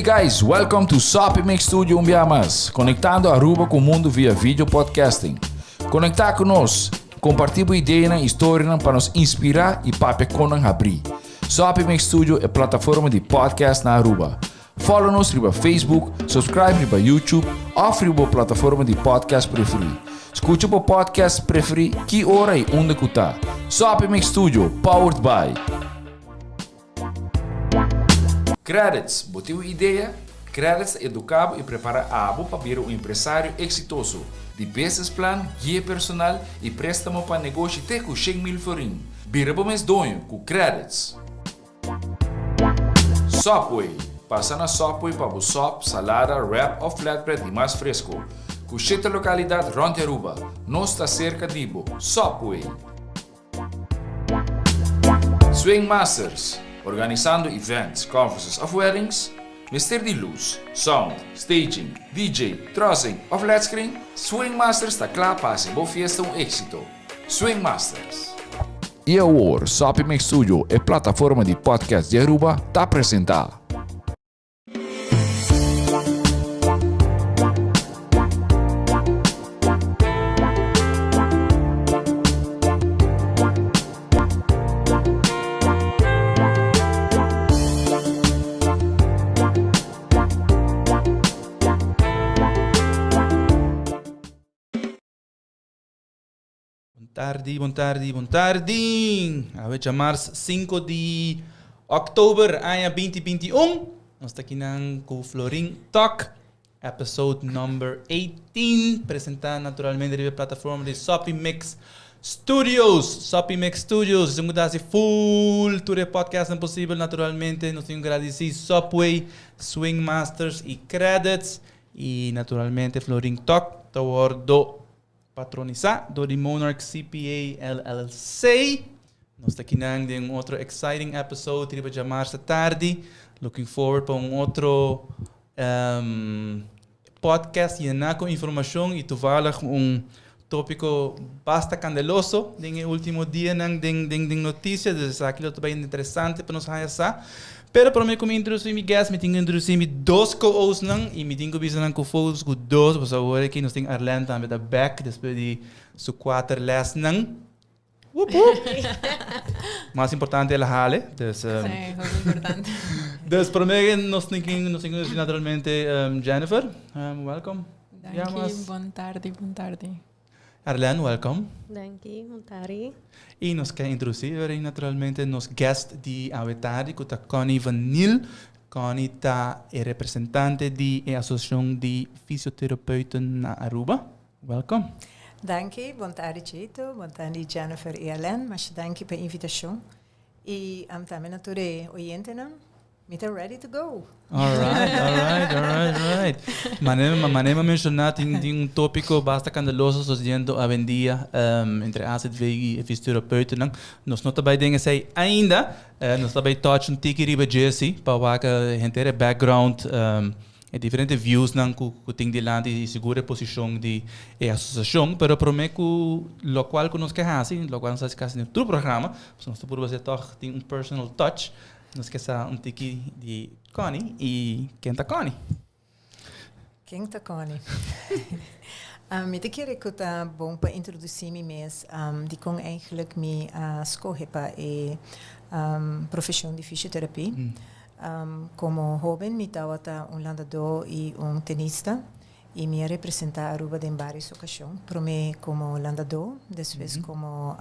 guys, welcome to Soppy Mix Studio un bia mas, conectando Aruba cu mundo via video podcasting. Conecta cu nos, comparti bo ideanan y historianan pa nos inspira y papia con nan habri. Soppy Mix Studio e plataforma di podcast na Aruba. Follow nos riba Facebook, subscribe riba YouTube of riba bo plataforma di podcast preferi. Scucha bo podcast preferi ki ora y unda cu ta. Soppy Mix Studio, powered by. Credits, bo tin un idea? Credits ta educa bo y prepara abo pa bira un empresario exitoso. Di business plan, guia personal y prestamo pa negoshi te cu 100,000 florin. Bira bo mes doño cu Credits. Subway, Pasa na Subway pa bo sop, salada, wrap of flatbread di mas fresco. Cu shete localidad rond di Aruba. Nos ta cerca di bo. Subway! Swing Masters, Organisando events, conferences of weddings? Mester di luz, sound, staging, DJ, trussing of led screen? Swing Masters ta cla pa haci bo fiesta un exito. Swing Masters. Y awor, Soppy Mix Studio, e plataforma di podcast di Aruba, ta presenta. Bon tardi, bon tardi, bon tardi. Awe djamars 5 di oktober aña 2021. Nos ta kinan ku Florin Talk, episode number 18, presentá naturalmente riba e plataforma di Soppy Mix Studios. Soppy Mix Studios, esun ku ta hasi full tur e podcastnan posibel naturalmente. Nos tin ku gradisí Subway, Swing Masters i Credits. I naturalmente Florin Talk ta wòrdu Patronisá dor di Monarch CPA LLC. Nos ta kinan den un otro exciting episode riba djamarsa tardi. Looking forward pa un otro um, podcast yená ku informashon i toevallig un tópiko basta kandeloso den e último dianan den den den notisia. Dus esaki lo ta bai interesante pa nos haña sa. Pero promé ku mi introdusí mi guest, mi tin ku introdusí mi dos co-hostnan i mi tin ku bisa nan ku focus ku dos, pasobra awor aki nos tin Arlene tambe ta back despues di su kuater lèsnan. Wup wup! Mas importante el a hale, dus. Sí, hopi importante. Dus promé nos tin ku nos tin ku introdusí naturalmente Jennifer. Welcome. Danki, bon tardi, bon tardi. Arlene, welcome. Danki, bon tardi. I nos ke introducí ora naturalmente nos guest di awe tardi ku ta Connie van Niel. Connie ta e representante di e Asosiashon di Fisioterapeuten na Aruba. Welcome. Danki, bon tardi Chito, bon tardi Jennifer i Arlene. Masha danki pa e invitashon. I tambe na tur e oyentenan. Mi ta ready to go. Alright, alright, alright, alright. Mane, mane m'a menciona tin, tin un tópico basta candeloso sucediendo awendia um, entre AZV y e fysioterapeutennan. Nos no ta bai den esei ainda. Eh, nos ta bai touch un tiki riba dje si, pa wak henter e background, um, e diferente viewsnan ku, ku tin dilanti y sigur e posicion di e asociacion. Pero prome ku locual ku nos ke hasi, locual nos ta hasi casi den tur programa, pasobra nos ta purba hacer toch tin un personal touch. Nos ke sa un tiki di Connie i ken ta Connie? Ken ta Connie? Mi ta kere ku ta bon pa introdusí mi mes dikon eigenlijk mi a skohe pa e profeshon di fisioterapia. Komo hóben mi tabata un landadó i un tenista. I mi a representá Aruba den vários okashon, promé komo landadó, despues komo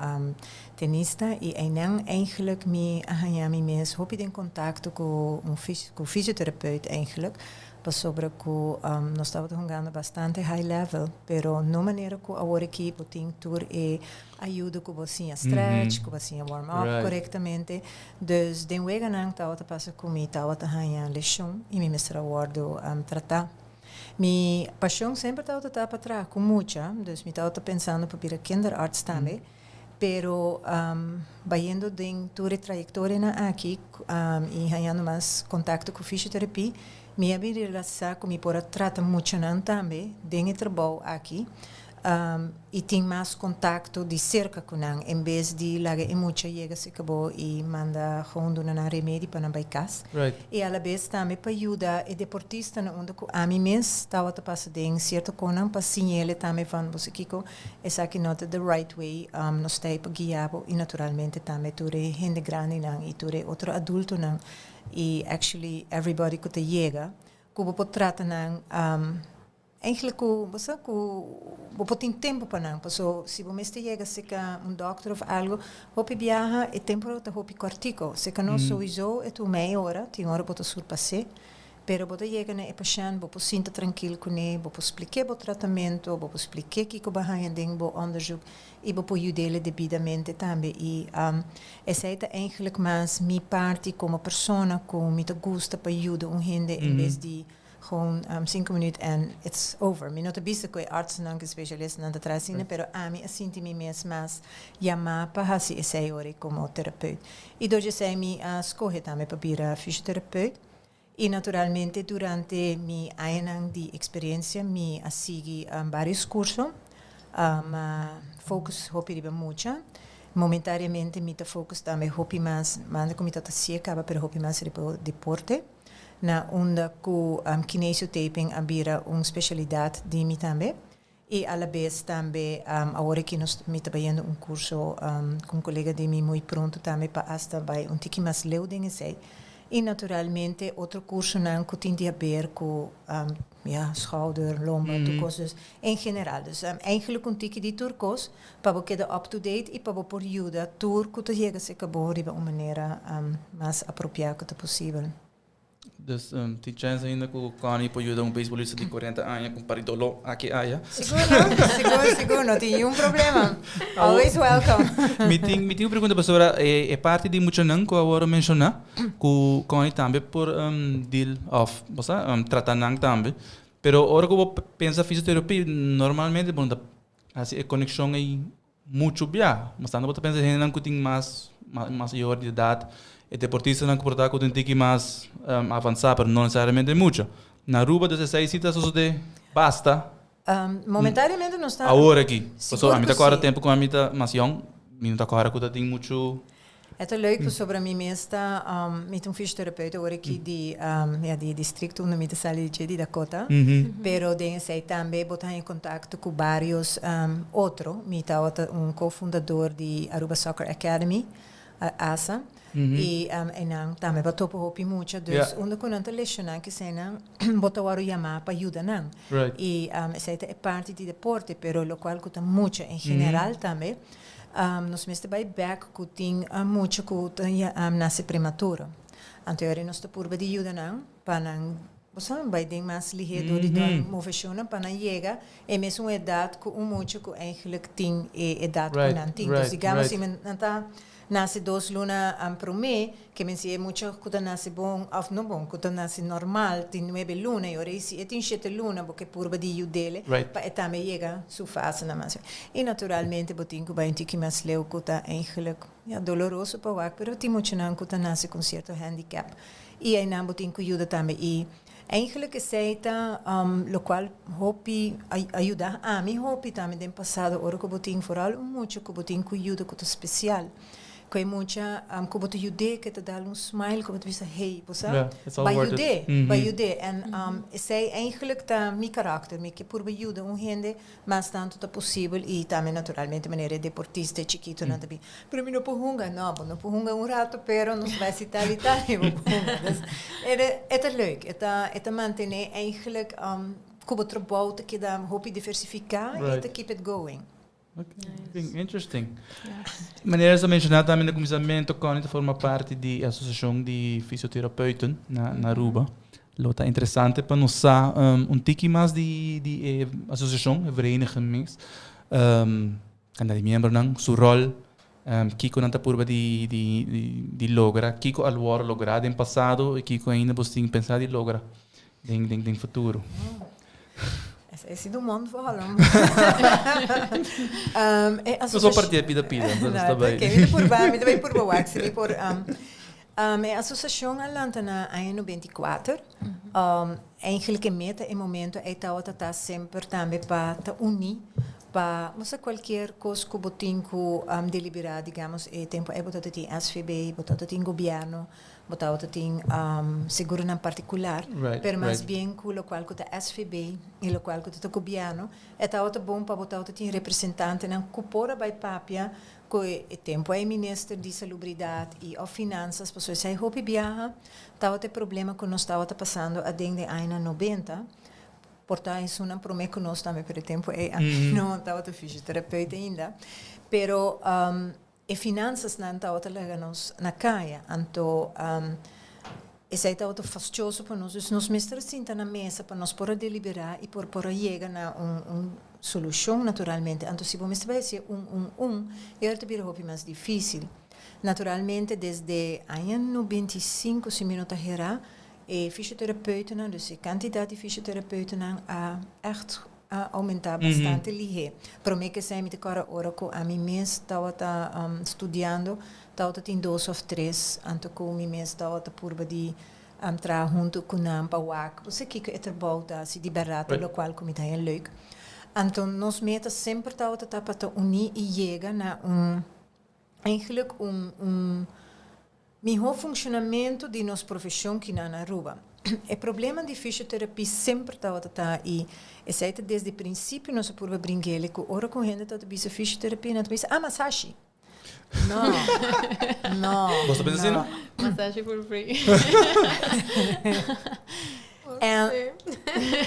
tenista i einan eigenlijk mi a haña mi mes hopi den kontakto ku un ku fisioterapeut eigenlijk, pasobra ku nos tabata hungando bastante high level, pero no manera ku awor aki bo tin tur e ayudo ku bo siña stretch, ku bo siña warm up korektamente. Dus den weganan tabata pasa ku mi tabata haña leshon i mi mester a wòrdu tratá. Mi pasion semper tabata ta pa traha cu mucha, dus mi tabata pensando pa bira kinderarts tambe, pero bayendo den tur e trayectorianan aki y hañando mas contacto cu fisioterapia, mi a bin realisa cu mi por a trata muchanan tambe den e trabou aki. Y tin mas contacto di cerca cu nan en bes di laga e mucha yega cerca bo y manda gewoon duna nan remedi pa nan bay cas. Y a la bes tambe pa yuda e deportistanan unda cu ami mes tawata pasa den cierto conan pa siñele tambe van bo sa kico esaki no ta the right way, nos ta ey pa guia bo y naturalmente tambe tur e hende grandinan y tur e otro adultonan y actually everybody cu ta yega cu bo por trata nan. Eigenlijk ku bo sa ku bo por tin tempu pa nan, paso si bo mester yega serka un dòkter òf algu, hopi biaha e tempu ta hopi kòrtiko. Serka nos souiso e ta un mei ora, tin ora bo ta surpas'é, pero bo ta yega na e pashènt, bo por sinta trankil kuné, bo por splik'é bo tratamentu, bo por splik'é kiko bo a haña den bo òndershoek i bo por yud'é debidamente tambe. I esei ta eigenlijk mas mi parti komo persona ku mi ta gusta pa yuda un hende en bes di Gewoon cinco minuut en it's over. Mi no ta bisa cu e artsennan cu e specialistanan ta traha asina, pero ami a sinti mi mes mas yamá pa haci esei ora como terapeut. Y door di esei mi a scoge tambe pa bira fysiotherapeut. Y naturalmente durante mi añanan di experiencia mi a sigui varios curso. Ma focus hopi riba mucha. Momentariamente mi ta focus tambe hopi mas, manda cu mi ta ta si'e caba, pero hopi mas riba deporte. Na unda ku kinesiotaping a bira un spesialidat di mi tambe i alabes tambe awor aki nos mi ta bayendo un kurso ku un kolega di mi muy pronto tambe pa asta bai un tiki mas leu den esei i naturalmente otro kursonan ku tin di haber ku ya schouder, lomba, tur kos dus en general. Dus eigenlijk un tiki di tur kos pa bo keda up to date i pa bo por yuda tur ku ta yega serka bo riba un manera mas apropiá ku ta posibel. Dus tin chèns ainda ku Connie por yuda un beisbolista di 40 aña ku un par di doló aki aya? Sigur no, sigur, sigur, no tin niun problema. Always welcome. Mi tin, mi tin un pregunta pasobra e parti di muchanan ku awor a menshoná ku Connie tambe por deal òf bo sa trata nan tambe. Pero ora ku bo pensa fisioterapia normalmente bo no ta Hasi e konekshon ei muchu bia. Bastante bo ta pensa hendenan ku tin mas mas yor di edat, e deportistanan ku por ta ku tin tiki mas avansá pero no nesesariamente mucho. Na Aruba des esei si ta sosodé basta. Momentariamente nos ta. Awor aki. Pasobra ami ta kòrda tempu ku ami ta mas yòn, mi no ta kòrda ku ta tin muchu. E ta leuk pasobra mi mes ta, mi ta un fysioterapeut awor aki di, ya, di e districto unda mi ta sali di dje, di Dakota. Pero den esei tambe bo ta haña contacto cu varios otro. Mi tabata un co-fundador di Aruba Soccer Academy, ASA, y einan tambe bo a topa hopi mucha. Dus unda cu nan ta lesiona kiseinan bo ta wòrdu yamá pa yuda nan. Y esei ta e parti di deporte, pero locual cu ta mucha en general tambe. Nos mester bai bek ku tin mucha ku ta nase prematuro. Anto e ora nos ta purba di yuda nan pa nan, bo sa, bai den mas lihé dor di dor moveshonnan pa nan yega e mesun edat ku un mucha ku eigentlik tin e edat ku nan tin. Entonces, digamos si nan ta nase dos luna promé, ke men si e mucha ku ta nase bon òf no bon, ku ta nase normal tin nuebe luna i ora i si e tin shete luna bo ke purba di yud'é pa e tambe yega su fasenan mas. I naturalmente bo tin ku bai un tiki mas leu ku ta eigenlijk ya doloroso pa wak pero tin muchanan ku ta nase ku un sierto handicap i einan bo tin ku yuda tambe i eigenlijk esei ta lokual hopi a yuda ami hopi tambe den pasado ora ku bo tin foral un mucha ku bo tin ku yuda ku ta spesial. Ku e mucha ku bo ta yud'é ke ta dal un smile ku bo ta bisa hey bo sa bai yud'é bai yud'é en esei eigenlijk ta mi karakter mi ke purba yuda un hende mas tantu ta posibel i tambe naturalmente manera e deportista e chikitonan ta bin pero mi no por hunga no bo no por hunga un rato pero nos bai si tal i tal i bo por hunga dus e ta leuk e ta e ta mantené eigenlijk ku bo trabou ta keda hopi diversifiká i ta keep it going. Okay, interesting. Manera sa menciona tambe na cuminsamentu, Connie ta forma parti di Asociacion di Fisioterapeuten na, na Aruba. Lo ta interesante pa nos sa um, un tiki mas di, di e asociacion, e vereniging mes. Um, cantidad di miembronan, su rol, um, kiko nan ta purba di, di, di, di logra, kiko al wòrdu lográ den pasado i kiko ainda bos tin pensá di logra den, den, den futuro. Esei sido un mond volum. E Nos por parti e pida pida, entonces No, ta bai. oké, mi ta purba, mi ta bai purba wak si mi por. E asosiashon a lanta na aña 94. Eigenlijk e meta e momento ei tabata ta semper tambe pa ta uní. Pa mustra cualkier cos cu bo tin cu delibera, digamos, e tempo ey bo tabata tin SVB, bo tabata tin gobierno, bo tabata tin seguronan particular, pero mas bien cu locual cu ta SVB y locual cu ta ta gobierno, e tabata bon pa bo tabata tin representantenan cu por a bay papia cu e tempo ey minister di salubridad y of finanzas, pasobra esey hopi biaha tabata e problema cu nos tabata pasando aden den añanan nobenta. Por ta esunnan promé ku nos tambe, pero e tempu ei ami no tabata fisioterapeut ainda. Pero e finansasnan tabata laga nos na kaya. Anto esei tabata fastioso pa nos. Dus nos mester a sinta na mesa pa nos por a deliberá i por por a yega na un un solushon naturalmente. Anto si bo mester bai hasié un un un, e ora ta bira hopi mas difísil. Naturalmente desde aña 95, si mi no ta herá, E fysioterapeutennan, dus e kantidat di fysioterapeutennan a ègt a oumentá bastante lihé. Promé ku esei mi ta kòrda ora ku ami mes tabata studiando, tabata tin dos òf tres, anto ku mi mes tabata purba di traha huntu ku nan pa wak bo sa kiko e trabou ta hasi di bèrdat ta lokual ku mi ta haña leuk. Anto nos meta semper tabata ta pa ta uní i yega na un Eigenlijk un un miho funcionamento di nos profesion kinan na Aruba. E problema di fisioterapie semper tabata ta y esey ta desde principio nos a purba bringele cu ora cu hende tabata bisa fisioterapie nan ta bisa ah masashi. No, no, Bos ta pensa asina? no. Masashi for free. En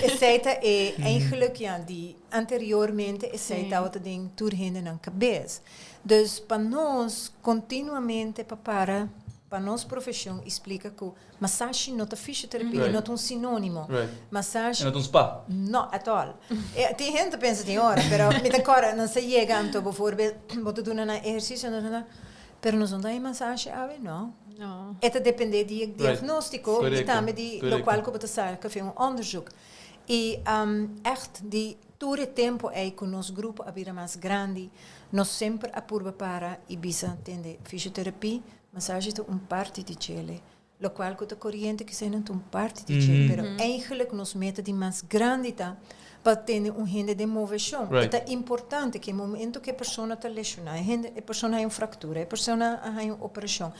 esey ta e eigenlijk ja di anteriormente esey tabata den tur hende nan cabes. Dus pa nos continuamente pa para pa nos profesion y splica cu masashi no ta fisioterapia y no ta un sinonimo. Masashi. E no ta un spa. No, at all. Tin hende ta pensa tin ora, pero mi ta corda nan sa yega anto bijvoorbeeld bo ta duna nan ehercicio nan ta duna pero nos no ta haña masashi awe? No. No. E ta depende di e diagnostico y tambe di locual cu bo ta saca fe un onderzoek. Y echt di tur e tempo ey cu nos grupo a bira mas grandi, nos semper a purba para y bisa, tende, fisioterapie, masaje ta un parti di djele. Locual cu ta coriente kisai nan ta un parti di djele, pero eigenlijk nos meta di mas grandi ta pa tene un hende den movecion. E ta importante cu e momento cu e persona ta lesiona, e hende, e persona haya un fractura, e persona a haya un operacion,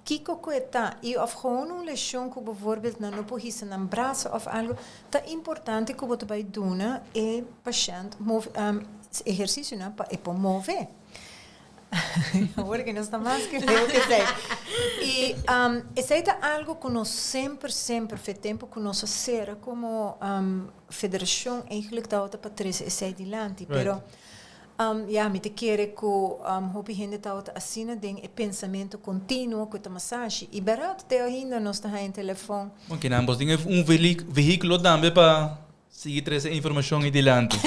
Kiko ku e ta i òf gewoon un leshon ku bijvoorbeeld nan no por hisa nan brasa òf algu, ta importante ku bo ta bai duna e pashènt move ehersisionan pa e por move. Awor ke nos ta mas ke leu ke esei. I esei ta algu ku nos semper semper fe tempu ku nos a sera komo federashon eigenlijk tabata pa trese esei dilanti pero Ya, mi ta kere ku hopi hende tabata asina den e pensamentu kontinuo ku ta masashi. I bèrdat, te ainda nos ta haña telefòn. Oke, nan bos tin un vehíkulo tambe pa sigui trese e informashon ei dilanti.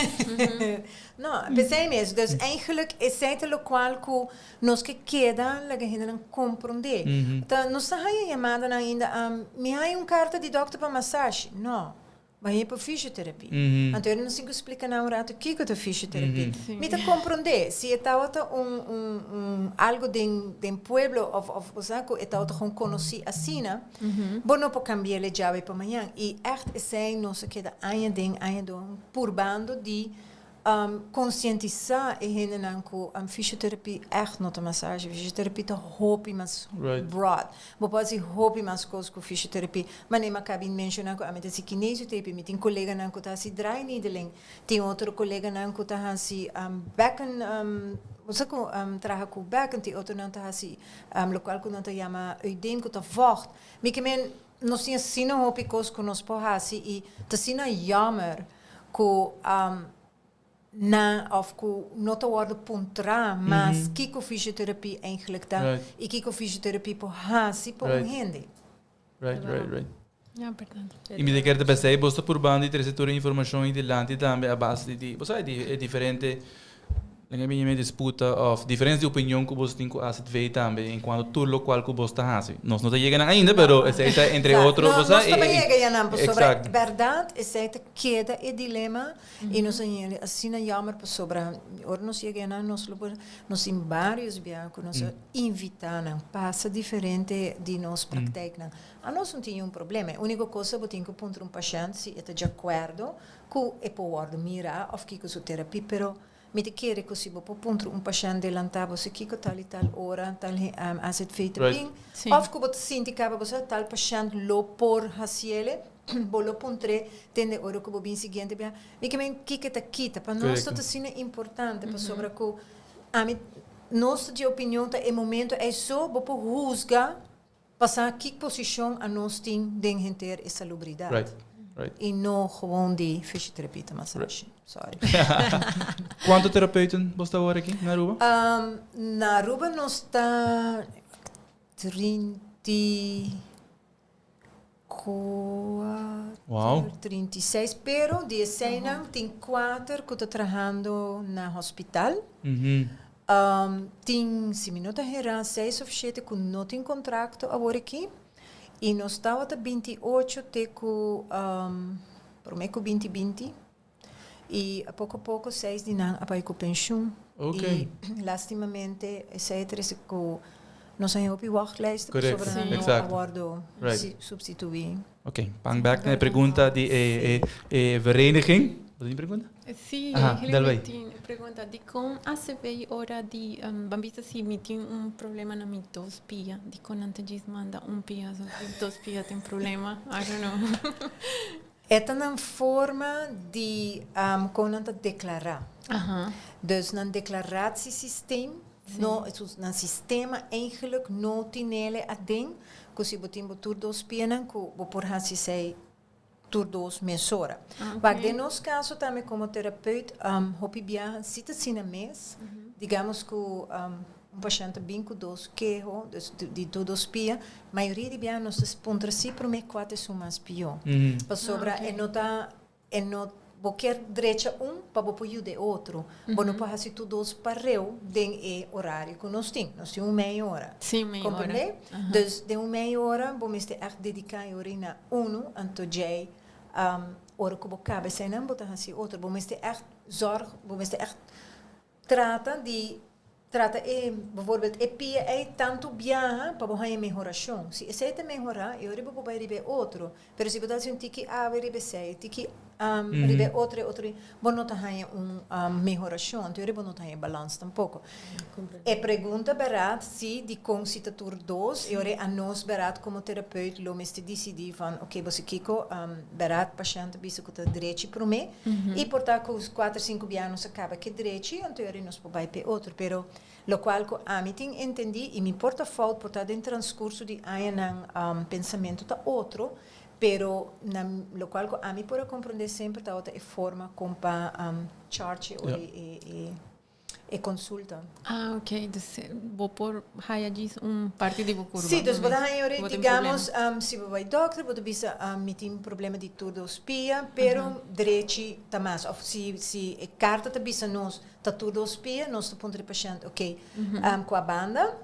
No, p'esei mes. Dus eigenlijk esei ta lokual ku nos ke keda laga hendenan komprondé. Ta nos ta haña yamadanan ainda, mi haña un karta di dòkter pa masashi. No. Bo hei pa fisioterapia. Anto ora nos tin ku splika nan un ratu kiko ta fisioterapia. Mi ta komprondé si e tabata un un un algu den den pueblo òf òf bo sa ku e tabata gewoon konosí asina, bo no por kambi'el e djawe pa mañan. I ègt esei nos a keda aña den aña don purbando di Konsientisá e hendenan ku fisioterapia ègt no ta masaje. Fisioterapia ta hopi mas broad. Bo por hasi hopi mas kos ku fisioterapia. Manera mi a kaba di menshoná ku ami ta hasi kinesioterapia, mi tin koleganan ku ta hasi draainedeling, tin otro koleganan ku ta hasi bekken, bo sa ku traha ku bekken, tin otronan ta hasi lokual ku nan ta yama oedeem ku ta vògt. Mi ke men nos tin asina hopi kos ku nos por hasi i ta asina yammer. Ku nan of ku no ta wòrdu puntrá mas kiko fisioterapia eigenlijk ta i kiko fisioterapia por hasi pa un hende. Right, right, right. Ja, berdad. I mi ta kere ta p'esei bos ta purbando di trese tur e informashon ei dilanti tambe a base di, bo sa, di e diferente Laga mi yama disputa of diferencia di opinion cu boso tin cu AZV tambe en cuanto tur locual cu bos ta haci. Nos no ta yega nan ainda, pero esey ta entre otro, No, bo sa, nos ta yega ya nan pasobra Exacto. berdad esey ta keda e dilema y nos a yega asina jammer pasobra ora nos yega ya nan nos lo por, nos tin varios bia cu nos a invita nan pasa diferente di nos praktijknan. Anos no tin niun problema, e unico cos ta bo tin cu puntra un pashent si e ta di acuerdo cu e por wordo mira of kico su terapia, pero. Mi ta kere ku si bo por puntra un pashènt delantá bo si kiko tal i tal ora tal AZV ta bin, òf ku bo ta sinti kaba bo sa tal pashènt lo por hasiele, bo lo puntr'é tende ora ku bo bin siguiente biaha. Mi ke men kiko ta kita. Pa nos ta asina importante pasobra ku ami nos ta di opinion ta e momento ei so bo por husga pa sa ki posishon anos tin den henter e salubridat. I no gewoon di fysioterapia ta masashi. Sorry. Kuantu terapeuten bo sta awor aki na Aruba? Na Aruba nos ta 34, 36, pero di eseinan tin kuater ku ta trahando na hospital. Tin, si mi no ta hera, seis of shete ku no tin kontrakto awor aki. I nos tabata 28 te ku promé ku 2020. I poko poko seis di nan a bai ku penshun. I lastimamente esei a trese ku nos a haña hopi wachtlijsten pasobra nan no a wòrdu supstituí. Ok, pan bek na e pregunta di e vereniging. Bo tin pregunta? Sí, eigenlijk mi tin pregunta. Dikon ACV ora di, ban bisa si mi tin un problema na mi dos pia, dikon nan ta djis manda un pia so si dos pia tin problema? I don't know. E ta nan forma di kon nan ta deklará. Dus nan deklaratisysteem, no, nan sistema eigenlijk no tinele aden ku si bo tin bo tur dos pianan ku bo por hasi esei tur dos mesora. Wak den nos kaso tambe komo terapeut hopi biaha si ta asina mes, digamos ku un pashènt ta bin ku dos keho, dus di tur dos pia, mayoria di biaha nos ta puntra si promé kua ta esun mas pió. Pasobra e no ta, e no, bo kier drecha un pa bo por yuda e otro. Bo no por hasi tur dos pareu den e orario ku nos tin. Nos tin un mei ora. Sí, mei ora. Komprendé? Dus den un mei ora bo mester ègt dediká e ora ei na unu, anto djei ora ku bo kaba eseinan bo ta hasi otro. Bo mester ègt zòrg, bo mester ègt trata di trata e, bijvoorbeeld e pia ei tantu biaha pa bo haña mehorashon. Si esei ta mehorá, e ora bo por bai riba e otro. Pero si bo ta hasi un tiki awe riba esei, un tiki riba e otro, e otro, bo no ta haña un mehorashon. Anto e ora bo no ta haña balans tampoko. E pregunta bèrdat si dikon si ta tur dos, e ora ei anos bèrdat komo terapeut lo mester disidí van oke bo si kiko, bèrdat pashènt ta bisa ku ta drechi promé i por ta ku kuater sinku biaha nos a kaba ke drechi anto e ora ei nos por bai p'e otro. Pero lokual ku ami tin entendí i mi por ta fout por ta den transkurso di añanan pensamentu ta otro, pero na lokual ku ami por a komprondé semper tabata e forma kon pa charge e ora ei e e consulta. Ah, ok. Dus bo por haya djis un parti di bo curva. Sí, dus bo ta haya ora, digamos, si bo bai dokter, bo ta bisa, mi tin problema di tur dos pia, pero drechi ta mas. Of si, si e carta ta bisa nos ta tur dos pia, nos ta puntra e pashent, ok, cua banda?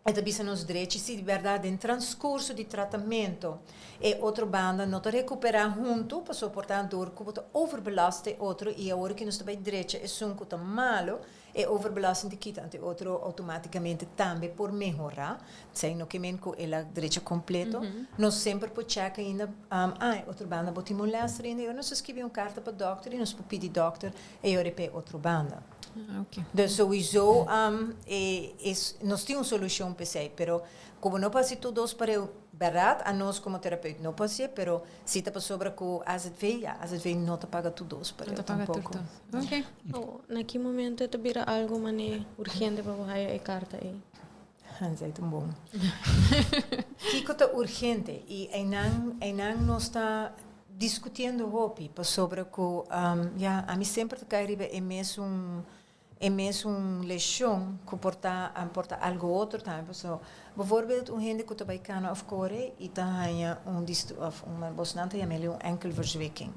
E ta bisa nos drechi si di bèrdat den transkurso di tratamento e otro banda no ta rekuperá huntu, pasobra por ta dor ku bo ta overbelast e otro i awor ki nos ta bai drecha esun ku ta malu, e overbelasting ta kita anto e otro outomátikamente tambe por mehorá. Esei no ke men ku el a drecha kompleto. Nos semper por chèk ainda, ah e otro banda bo tin molèster ainda i ora nos ta skibi un karta pa dòkter i nos por pidi dòkter e yora pa e otro banda. Dus sowieso e es nos tin un solucion p'esei, pero como no por haci tur dos pareu berdad, anos como terapeut no por hacié, pero si ta pasobra cu AZV, ya AZV no ta paga tur dos pareu No ta paga tur tampoco. dos. Ok. Oh, na ki momento e ta bira algo manera urgente pa bo haya e carta ei? Esei ta un bon. Kiko ta urgente? I einan, einan nos ta diskutiendo hopi pasobra ku, ya, ami semper ta kai riba e mesun, e mesun leshon ku por ta, por ta algu otro tambe. Pasobra, bijvoorbeeld un hende ku ta bai kana òf kore i ta haña un dist òf un, bosnan ta yama el'e un enkelverzwikking.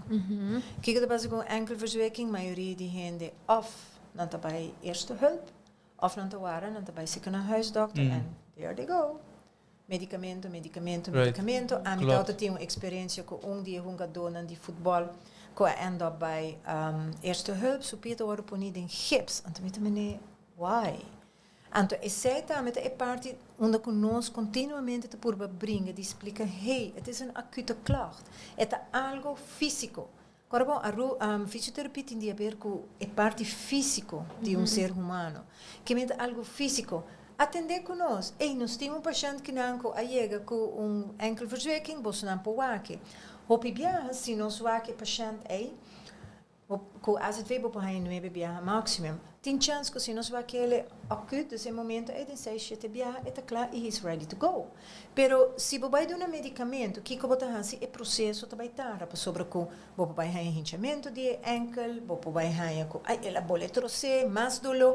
Kiko ta pasa ku un enkelverzwikking? Mayoria di hende òf nan ta bai eerste hulp Of nan ta wara, nan ta bai sika nan huisdokter en there they go. Medicamento, medicamento, medicamento. Ami tabata tin un experiencia cu un di e hungadornan di futbol cu a end up bai eerste hulp. Su pia ta wordo poni den gips. Anto mi ta mene, why? Anto esey tambe ta e parti unda cu nos continuamente ta purba bringa di splica, hey, het is een acute klacht. E ta algo fisico. Ora bon, aru, fisioterapia tin di haber ku e parti físiko di un ser humano. Ke men ta algu físiko. Atendé ku nos. Ey, nos tin un pashènt kinan ku a yega ku un enkelverzwikking, bosonan por wak e. Hopi biaha, si nos wak e pashènt ey, Bo ku azv bo por haña nuebe biaha maximum. Tin chans ku si nos wak el akut, dus e momento ei den seis shete biaha e ta kla i he's ready to go. Pero si bo bai duna medicamento kiko bo ta hasi e proseso ta bai tarda pasobra ku bo por bai haña hinchamentu di e enkel, bo por bai haña ku ai el a bole trosé, mas doló.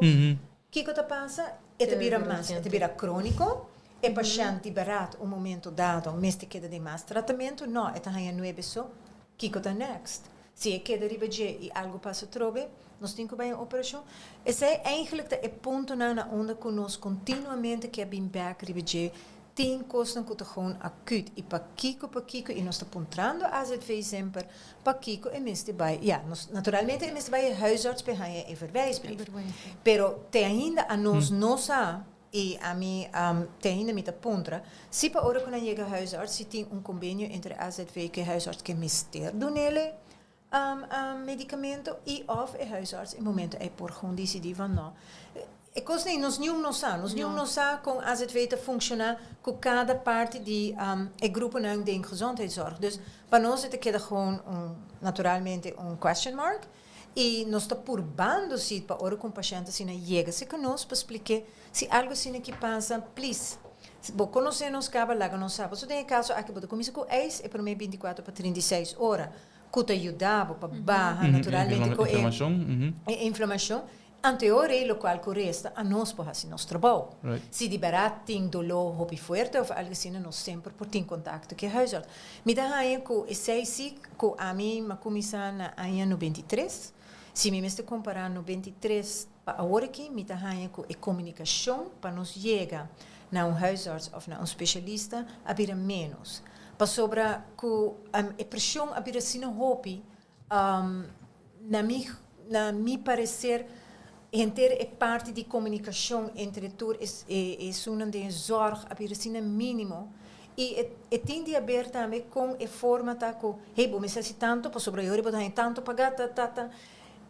Kiko ta pasa? E ta bira mas, e ta bira króniko, e pashènt di bèrdat un momento dado mester keda den mas tratamentu, no, e ta haña nuebe so, kiko ta next? Si e keda riba dje i algu pasa trobe, nos tin ku bai un operashon. Esei eigenlijk ta e puntonan na unda ku nos kontinuamente ke a bin bèk riba dje. Tin kosnan ku ta gewoon akut i pakiko pakiko i nos ta puntrando AZV semper pakiko e mester bai. Ya, nos naturalmente e mester bai e huisarts p'e haña e verwijsbrief. Pero te ainda a nos no sa i ami te ainda mi ta puntra si pa ora ku nan yega huisarts si tin un kombenio entre AZV ku e huisarts ke mester dunele medicamento y of e huisarts e momento ey por gewoon dicidi van no. E cos ey nos niun no sa, nos niun no sa con AZV ta funciona cu cada parti di e gruponan den gezondheidszorg. Dus pa nos e ta keda gewoon un naturalmente un question mark y nos ta purbando si pa ora cu un pashent asina yega cerca nos pa spliké si algo asina ki pasa please bo conoce nos caba laga nos sa. Pasobra den e caso aki bo ta cuminsa cu ijs e prome 24 pa 36 ora. Ku ta yuda bo pa baha naturalmente ku e inflamashon. Anto e ora ei lokual ku resta anos por hasi nos trabou. Si di bèrdat tin doló hopi fuerte òf algu asina nos semper por tin kontakto ku e huisarts. Mi ta haña ku esei si ku ami a kuminsá na aña 93. Si mi mester kompará 93 pa awor aki mi ta haña ku e komunikashon pa nos yega na un huisarts òf na un spesialista a bira ménos. Pasobra ku e preshon a bira asina hopi, na mi na mi pareser henter e parti di komunikashon entre tur e esunnan den e zòrg a bira asina mínimo i e tin di haber tambe kon e forma ta ku hey bo mester hasi tantu pasobra e ora bo ta haña tantu pagá ta ta ta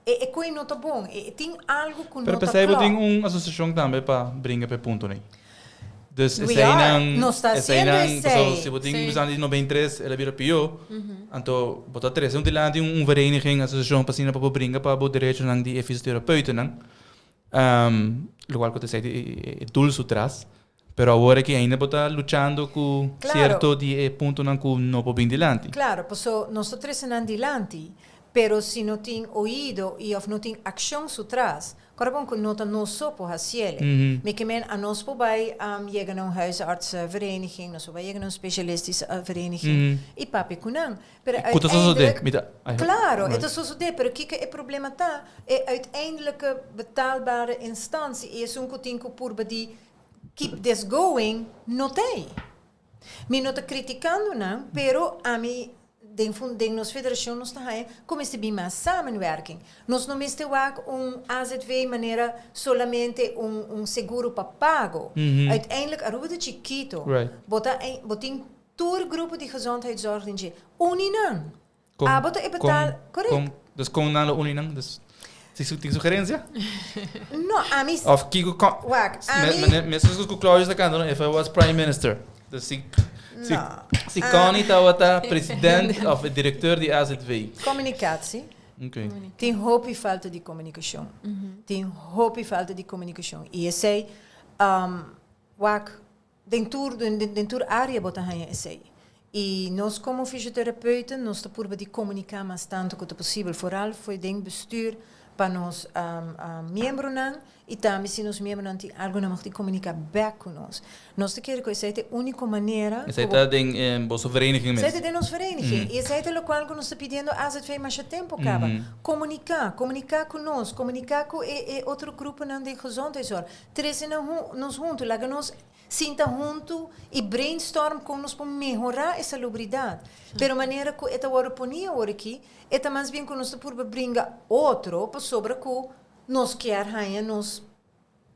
e koe no ta bon e tin algu ku no Pero ta p'esei bo klòp. tin un asosiashon tambe pa bringa p'e puntonan. Dus We are. eseinan, Nos ta haciendo eseinan, pasobra esei. si bo tin Sí. bisando di 93 el a bira pió, anto bo ta trese un dilanti un vereniging, asosiashon pa asina pa bo bringa pa bo derechonan di e fisioterapeutanan, lokual ku ta esei e doel su tras. Pero awor aki ainda bo ta luchando ku Claro. sierto di e puntonan ku no por bin dilanti. Claro, paso nos ta trese nan dilanti, pero si no tin oido y of no tin accion su tras, Kòrda bon ku no ta nos so por hasiele. Mi ke men anos por bai yega na un huisartsenvereniging, nos por bai yega na un specialistische vereniging i papia ku nan. Pero Ku ta sosodé? uiteindelijk, Mi ta, ai, klaro, e right. ta sosodé, pero kiko e problema ta? E uiteindelijke betaalbare instantie i esun ku tin ku purba di keep this going no ta ei. Mi no ta criticando nan, pero ami den fun den nos federacion nos ta haña cu mester bin mas samenwerking. Nos no mester wak un AZV manera solamente un un seguro pa pago. Uiteindelijk Aruba ta chikito. Bo ta bo tin tur grupo di gezondheidszorg den dje. Uni nan. Kon, Abo ta e kon, betaal, correct. kon, dus kon nan lo uni nan? Dus, tin su, tin sugerencia? No, ami, Of kiko kon, wak, me, ami, me, mescos ku Claudius ta kanta, no? If I was prime minister. Dus si, si, no. si Ah. Connie tabata president of e directeur di AZV. Communicatie. Oké. Tin hopi falta di comunicacion. Tin hopi falta di comunicacion. I esei, um, wak, Den tur den tur área bo ta haña esei. I nos komo fisioterapeuten nos ta purba di komuniká mas tantu ku ta posibel, foral fo'i den bestuur pa nos miembronan i tambe si nos miembronan tin algu nan mag di komuniká bèk ku nos. Nos ta kere ku esei ta e úniko manera Esei ku bo ta den boso vereniging mes? Esei ta den nos vereniging i esei ta lokual ku nos ta pidiendo AZV masha tempu kaba. Komuniká, komuniká ku nos, komuniká ku e e otro gruponan den gezondheidszorg. Trese nan nos huntu, laga nos sinta huntu i brainstorm kon nos por mehorá e salubridat. Pero manera ku e ta wòrdu poní awor aki, e ta mas bien ku nos ta purba bringa otro pasobra ku nos kier haña nos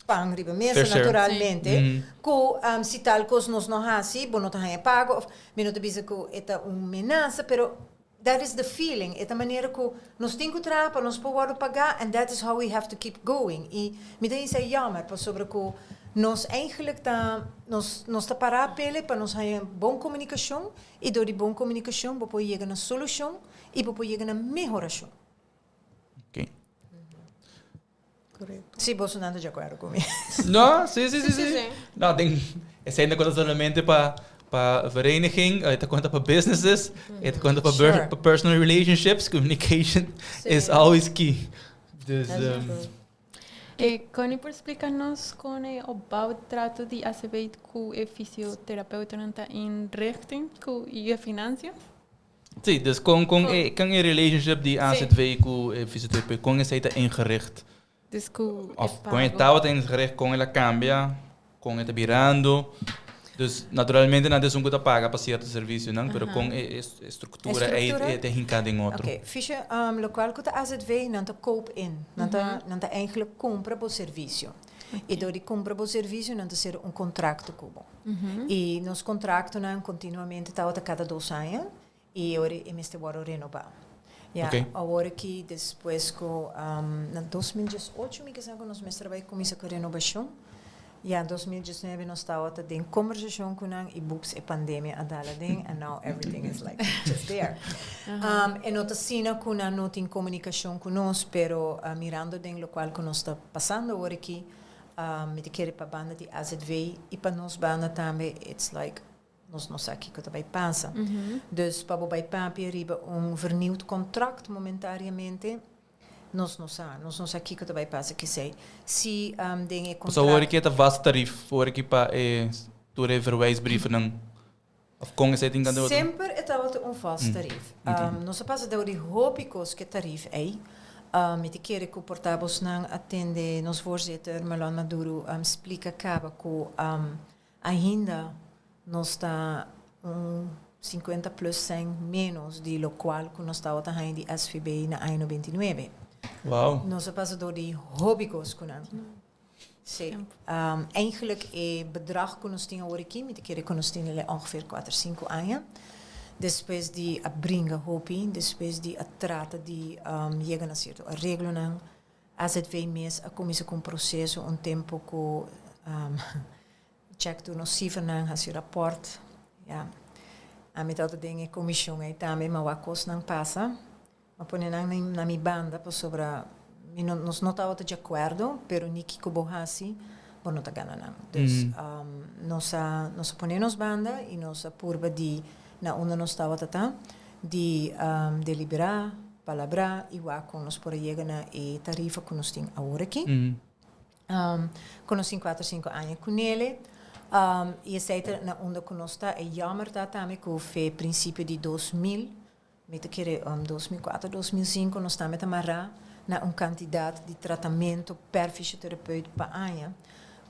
pan riba mesa naturalmente, ku si tal kos nos no hasi bo no ta haña pago òf mi no ta bisa ku e ta un menasa pero. That is the feeling. E ta manera ku nos tin ku traha pa nos por wòrdu pagá and that is how we have to keep going. I mi ta bisa jammer pasobra ku nos eigenlijk ta nos nos ta pará pele pa nos haña bon komunikashon i dor di bon komunikashon bo por yega na solushon i bo por yega na mehorashon. Okay. Correcto. Si boso nan ta di akuerdo ku mi. No, sí, sí, sí, Sí, sí. sí. No, den, esei no konta solamente pa pa vereniging, e ta konta pa businesses, e ta konta pa pa personal relationships, communication is always key. Dus, That's true. Connie por splika nos kon e opbouwtrato di ACB ku e fysioterapeutanan ta inrichting ku i e financiën? Sí, dus kon kon e kon e relationship di AZV ku e fysioterapeut, kon esei ta ingericht? Dus ku e Of kon e pago. tabata ingericht, kon el a kambia, kon e ta birando. Dus naturalmente nan ta esun ku ta paga pa sierto servisionan, pero kon e e struktura ei Struktura? e ta hinká den otro. Oké, fisje, lokual ku ta AZV, nan ta koop in. Nan ta nan ta eigenlijk kumpra bo servisio. I dor di kumpra bo servisio nan ta sera un kontrakto ku bo. I nos kontraktonan kontinuamente tabata kada dos aña i ora e mester wòrdu renobá. Ya, awor aki despues ku na 2018 mi kisa ku nos mester bai kuminsá ku renobashon. Ya, 2019 nos tabata den kombersashon ku nan i bups e pandemia a dal aden and now everything is like just there. E no ta asina ku nan no tin komunikashon ku nos pero mirando den lokual ku nos ta pasando awor aki, Mi ta kere pa banda di AZV i pa nos banda tambe it's like nos no sa kiko ta bai pasa. Dus pa bo bai papia riba un vernieuwd contract momentariamente nos no sa. Nos no sa kiko ta bai pasa kesei. Si den e Pasobra awor contract. ki e ta vast tarief awor ki pa e tur e verwijsbrievennan of kon esei tin kende otro? Semper e tabata un vast tarief. Nos a pasa dor di hopi kos ku e tarief ei. Mi ta kere ku por ta bosnan a tende nos voorzitter Marlon Maduro splika kaba ku ainda nos ta un 50 plus sèn ménos di lokual ku nos tabata haña di SVB na aña 99. Wow. Nos a pasa dor di hopi kos ku nan. Sí. Eigenlijk e bedrag ku nos tin awor aki, mi ta kere ku nos tin el ongeveer kuater, sinku aña. Despues di a bringa hopi, despues di a trata di yega na sierto areglonan, AZV mes a kuminsá ku un proseso un tempu ku check tur nos sifranan, hasi rapòrt. Ya, ami tabata den e komishon ei tambe, ma wak kosnan pasa. M'a pone nan na mi banda pasobra mi no, nos no tabata di akuerdo, pero ni kiko bo hasi, bo no ta gana nan. Dus nos a nos a pone nos banda i nos a purba di na unda nos tabata ta, di deliberá, palabrá i wak kon nos por a yega na e tarifa ku nos tin awor aki. Ku nos tin kuater sinku aña ku nele. I esei ta na unda ku nos ta. E jammer ta tambe ku fe prinsipio di 2000 Mi ta kere 2004, 2005 nos tambe ta mará na un kantidat di tratamentu per fisioterapeut pa aña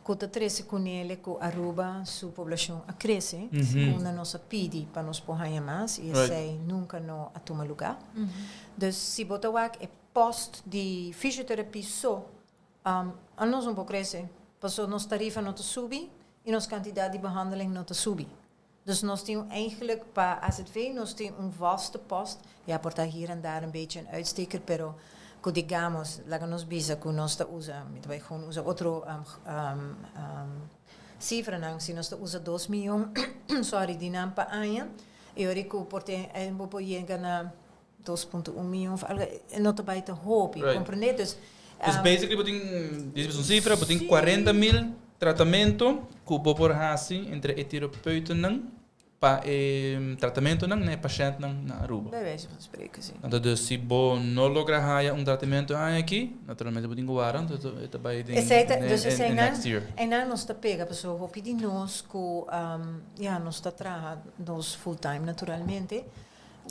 ku ta trese kunele ku Aruba su poblashon a krese, unda nos a pidi pa nos por haña mas i esei nunka no a tuma lugá. Dus si bo ta wak e post di fisioterapia so a nos no por krese pasobra nos tarifa no ta subi i nos kantidat di behandeling no ta subi. Dus nos tin eigenlijk pa AZV nos tin un vaste post, ja por ta hier en daar een beetje een uitsteker, pero cu digamos, laga nos bisa cu nos ta usa, mi ta bay gewoon usa otro cifranan, si nos ta usa 2 miyon, sorry, di nan pa aña, e ora cu por tin, bo por yega na 2.1 miyon of algo, e no ta bay ta hopi, comprende? Dus, Dus basically bo tin, dici un cifra, bo tin 40 mil tratamento cu bo por haci entre e therapeutennan pa e tratamentonan na e pashentnan na Aruba. Bij wijze van spreken, si. Anto dus si bo no logra haya un tratamento aña aki, naturalmente bo tin cu wara, anto e ta bay den Esey ta, dus esey nan, next year. einan nos ta pega, pasobra hopi di nos cu, ja, nos ta traha nos full time naturalmente,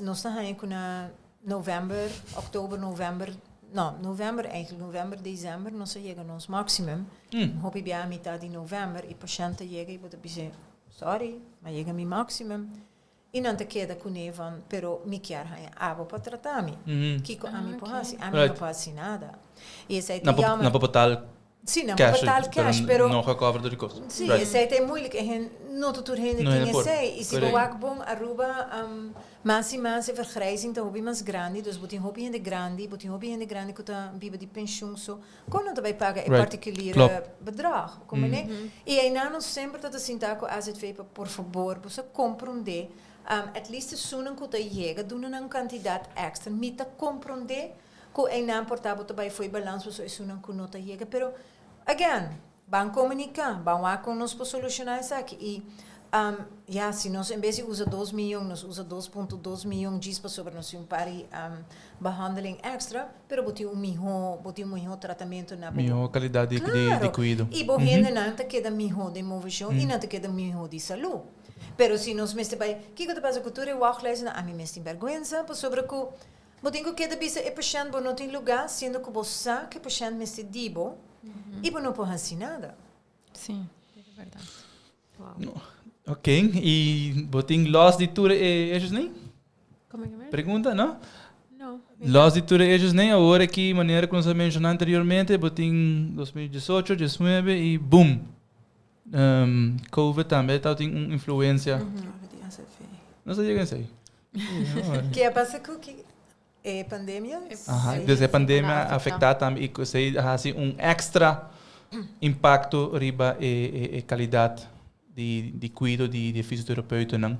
Nos ta haña ku na novèmber, òktober, novèmber, no, novèmber eigenlijk, novèmber, desèmber nos a yega nos máksimum. Hopi bia mitad di novèmber i pashènt ta yega i bo ta bis'é, sòri, m'a yega mi máksimum. I nan ta keda kuné van, pero mi kier haña abo pa trata mi. Kiko ami por hasi? Ami no por hasi nada. I esei ta Nan yama. por tal. Si, nan por Cash, betaal cash, pero no gecover door di kosten. Si, esey ta e moeilijk. E hen, no ta tur hende No tin hende por. esey. Y si bo wak bon, Aruba, mas y mas e vergrijzing ta hopi mas grandi. Dus bo tin hopi hende grandi, bo tin hopi hende grandi cu ta biba di pensioen. So, con nan ta bay paga e particuliere bedrag? Como ne? Y eynan nos semper ta ta sinta cu AZV pa por fabor, bo sa compronde, at least esunnan cu ta yega, duna nan un cantidad extra. Mi ta compronde Ku einan por ta bo ta bai fo'i balans pasobra esunnan ku no ta yega. Pero, again, ban komuniká, ban wak kon nos por solushoná esaki. I, ya, si nos en bes di usa dos miyon, nos usa 2.2 miyon djis pasobra nos tin un par di behandeling èkstra, pero bo tin un mihó, bo tin un mihó tratamentu na bo. Mihó kalidat di Klaro. kuido. I bo hendenan ta keda mihó den moveshon i nan ta keda mihó di salú. Pero si nos mester bai, kiko ta pasa ku tur e wachtlijstnan? Ami mes tin bèrgwensa pasobra ku Bo tin ku keda bisa e pashènt bo no tin lugá, siendo ku bo sa ku e pashènt mester di bo i bo no por hasi nada. Sí, e ta bèrdat. Wow. Ok, i bo tin lòs di tur e eshos nei? Como ke mer? Pregunta, no? No. Lòs di tur e eshos nei, awor aki manera ku nos a menshoná anteriormente, bo tin 2018, 19 i boom! Covid tambe tabatin un influensia. Nos a yega esei. Ke a pasa ku ki e pandemia? Aha, dus e pandemia a afektá tambe i ku esei a hasi un èkstra impakto riba e e kalidat di di kuido di di fisioterapeutenan.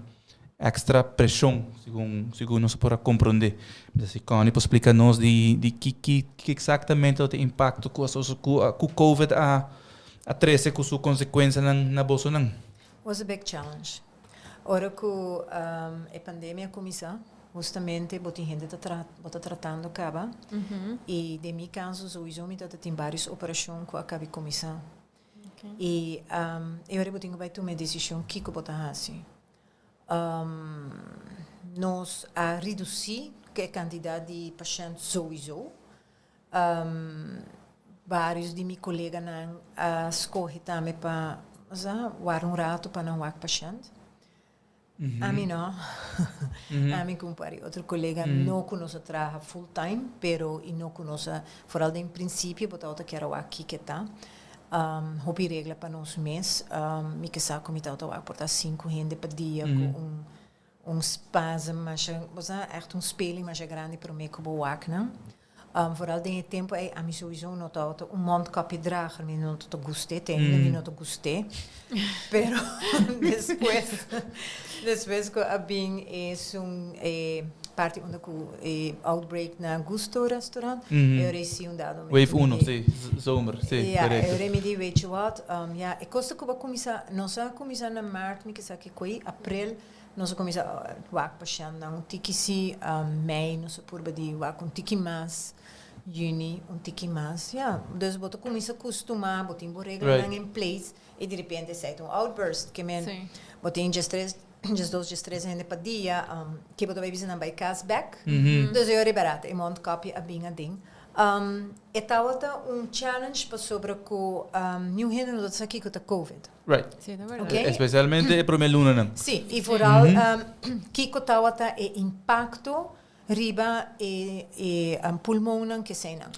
Èkstra preshon segun segun nos por a komprondé. Mi ta si Connie por splika nos di di ki ki ki eksaktamente lo ta e impakto ku ku ku covid a a trese ku su konsekuensianan na bosonan. Was a big challenge. Ora ku e pandemia a kuminsá, hustamente bo tin hende ta tra bo ta tratando kaba i den mi kaso souiso mi tabata tin vários operashon ku a kabi kuminsá. I e ora bo tin ku bai tuma e desishon kiko bo ta hasi. Nos a redusí ku e kantidat di pashènt souiso. Vários di mi koleganan a skohe tambe pa wara un ratu pa nan wak pashènt. Ami no. Ami ku un par di otro kolega no ku nos a traha full time, pero i no ku nos a, foral den prinsipio bo tabata kier a wak kiko ta. Hopi regla pa nos mes. Mi ke sa ku mi tabata wak por ta sinku hende pa dia ku un Un spasm masha, bo sa, ègt un speling masha grandi promé ku bo wak nan. Vooral den e tempu ei ami souiso no tabata un mondkapjedrager, mi no ta gust'é, te ainda mi no ta gust'é. Pero despues, despues ku a bin esun e parti unda ku e outbreak na Gusto restaurant, e ora ei si un dado momento Wave mi uno, di, si, zomer, si, Ja, e korekto. ora ei mi di, weet je wat, ja, e kos ta ku bo a kuminsá, nos a kuminsá na maart, mi ke sa Kikoi, aprel, nos a kuminsá wak pashèntnan un tiki si, mei nos a purba di wak un tiki mas, yüni un tiki mas, ya. Dus bo ta kuminsá kustumá, bo tin bo reglanan in place i di repente esei ta un outburst. Ke men bo tin djestres, djesdos, djestres hende pa dia, ke bo ta bai bisa nan bai kas bèk. Dus e ora barata e mondkapje a bin aden. E tabata un challenge pasobra ku niun hende no ta sa kiko ta covid. Right. Sí, ta berdad. Okay. Especialmente e prome lunanan. Sí, y vooral kico tawata e impacto riba e e pulmonnan ke eseinan.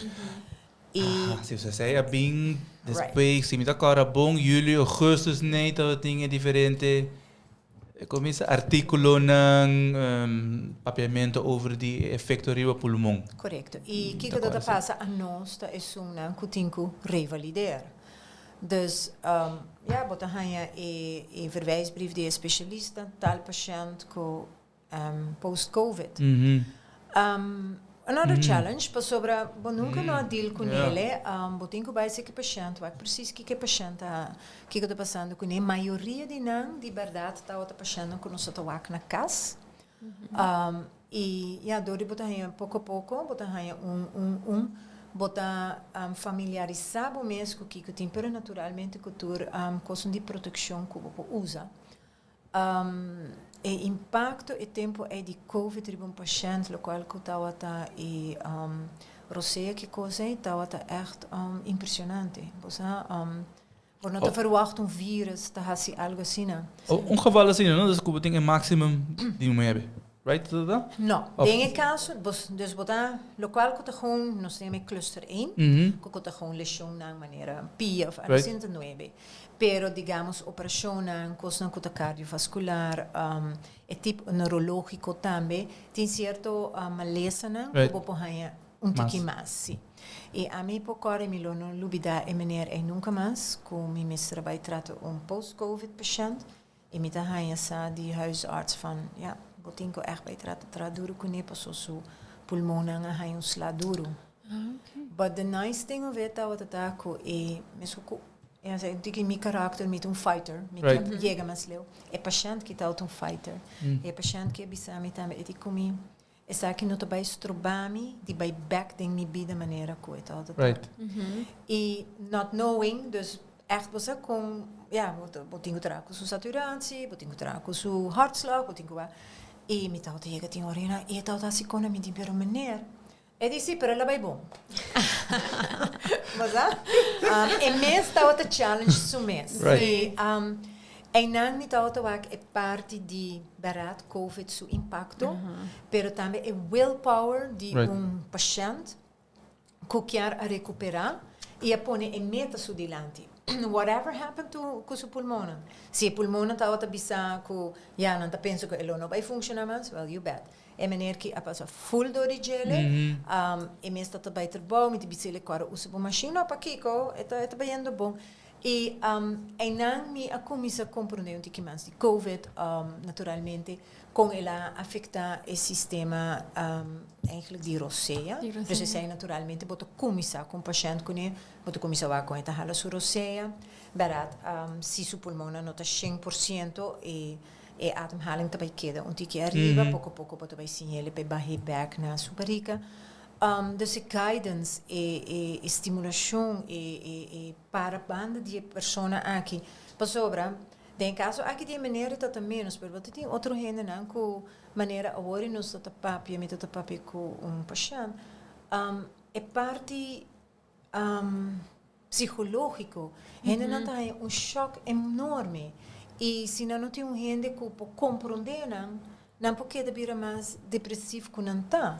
Y Ah, si, osea esei a bin despues, si mi ta acorda bon, julio, augustus, nee, tabatin e diferente, como bisa, articulonan, papiamento over di e efecto riba pulmon. Correcto. Y kico ta pasa anos ta esunnan cu tin cu revalideer. Dus ja, bo ta haña e e verwijsbrief di e specialista, tal pashent ku post covid. Another challenge, pasobra bo nunka no a deal ku nele, bo tin ku bai seki pashent, wak precies kiko e pashent ta, kiko ta pasando kuné. Mayoria di nan di bèrdat tabata pashentnan ku nos a ta wak na kas. I ya, dor di bo ta haña poko poko, bo ta haña un, un, un, bo ta familiarisá bo mes ku kiko tin, pero naturalmente ku tur kosnan di protekshon ku bo por usa. E impakto e tempu ei di covid riba un pashènt, lokual ku tabata e rosea ki kos ei, tabata ègt impreshonante. Bo sa, bo no ta verwagt un virus ta hasi algu asina. Un geval asina, no? Dus ku bo tin e maximum di nuebe. Right, ta? No, Of- den e caso, bos, dus bo ta, locual cu ta gewoon, nos ta yama e cluster 1, cu ta gewoon lesionnan manera pia of asina ta 9. Pero digamos operacionnan, cosnan cu ta cardiovascular, e tipo neurologico tambe, tin cierto malesanan cu bo por haña un tiki mas, si. Y ami por corda, mi lo no lubida e meneer ey nunca mas, cu mi mester a bay trata un post-covid pashent, I mi ta haña sa di huisarts van, ja, bo tin ku ègt bai trata traha duru kuné paso su pulmonnan a haña un sla duru. But the nice thing of it tabata ta ku e mesun ku e a diki mi karakter mi ta un fighter, mi ke yega mas leu. E pashènt ki tabata un fighter. E pashènt ki a bisa mi tambe e di ku mi esaki no ta bai stroba mi di bai bèk den mi bida manera ku e tabata ta. I not knowing, dus ègt bo sa kon, ya, bo ta, bo tin ku traha ku su saturatie, bo tin ku traha ku su hartslag, bo tin ku I mi tabata yega tin orina i e tabata hasi kon na mi di, pero meneer, e di si, pero el a bai bon. Bo sa? E mes tabata challenge su mes. I einan mi tabata wak e parti di bèrdat covid su impakto, pero tambe e willpower di un pashènt ku kier a rekuperá i a pone e meta su dilanti. Whatever happen to ku su pulmonnan. Si e pulmonnan tabata bisa ku ya nan ta pensa ku e lo no bai funshoná mas, well you bet. E meneer ki a pasa full dor di djele, e mes ta ta bai trabou, mi ta bisa el e kòrda usa bo mashin, no pakiko, e ta e ta bayendo bon. I einan mi a kuminsá komprondé un tiki mas di covid, naturalmente kon el a afektá e sistema eigenlijk di rosea. Dus esei naturalmente bo ta kuminsá ku un pashènt kuné, bo ta kuminsá wak kon e ta hala su rosea, bèrdat, si su pulmonnan no ta 100% e e ademhaling ta bai keda un tiki ariba, poko poko bo ta bai siñ'el pa e bah'é bèk na su barika. Dus e guidance, e e stimulashon, e e e para banda di e persona aki, pasobra den e kaso aki di e manera ta ta ménos, pero bo ta tin otro hendenan ku manera awor i nos ta ta papia, mi ta ta papia ku un pashènt, e parti psikológiko, hendenan ta haña un shòk enorme i si nan no tin un hende ku por komprondé nan, nan por keda bira mas depresiv ku nan ta.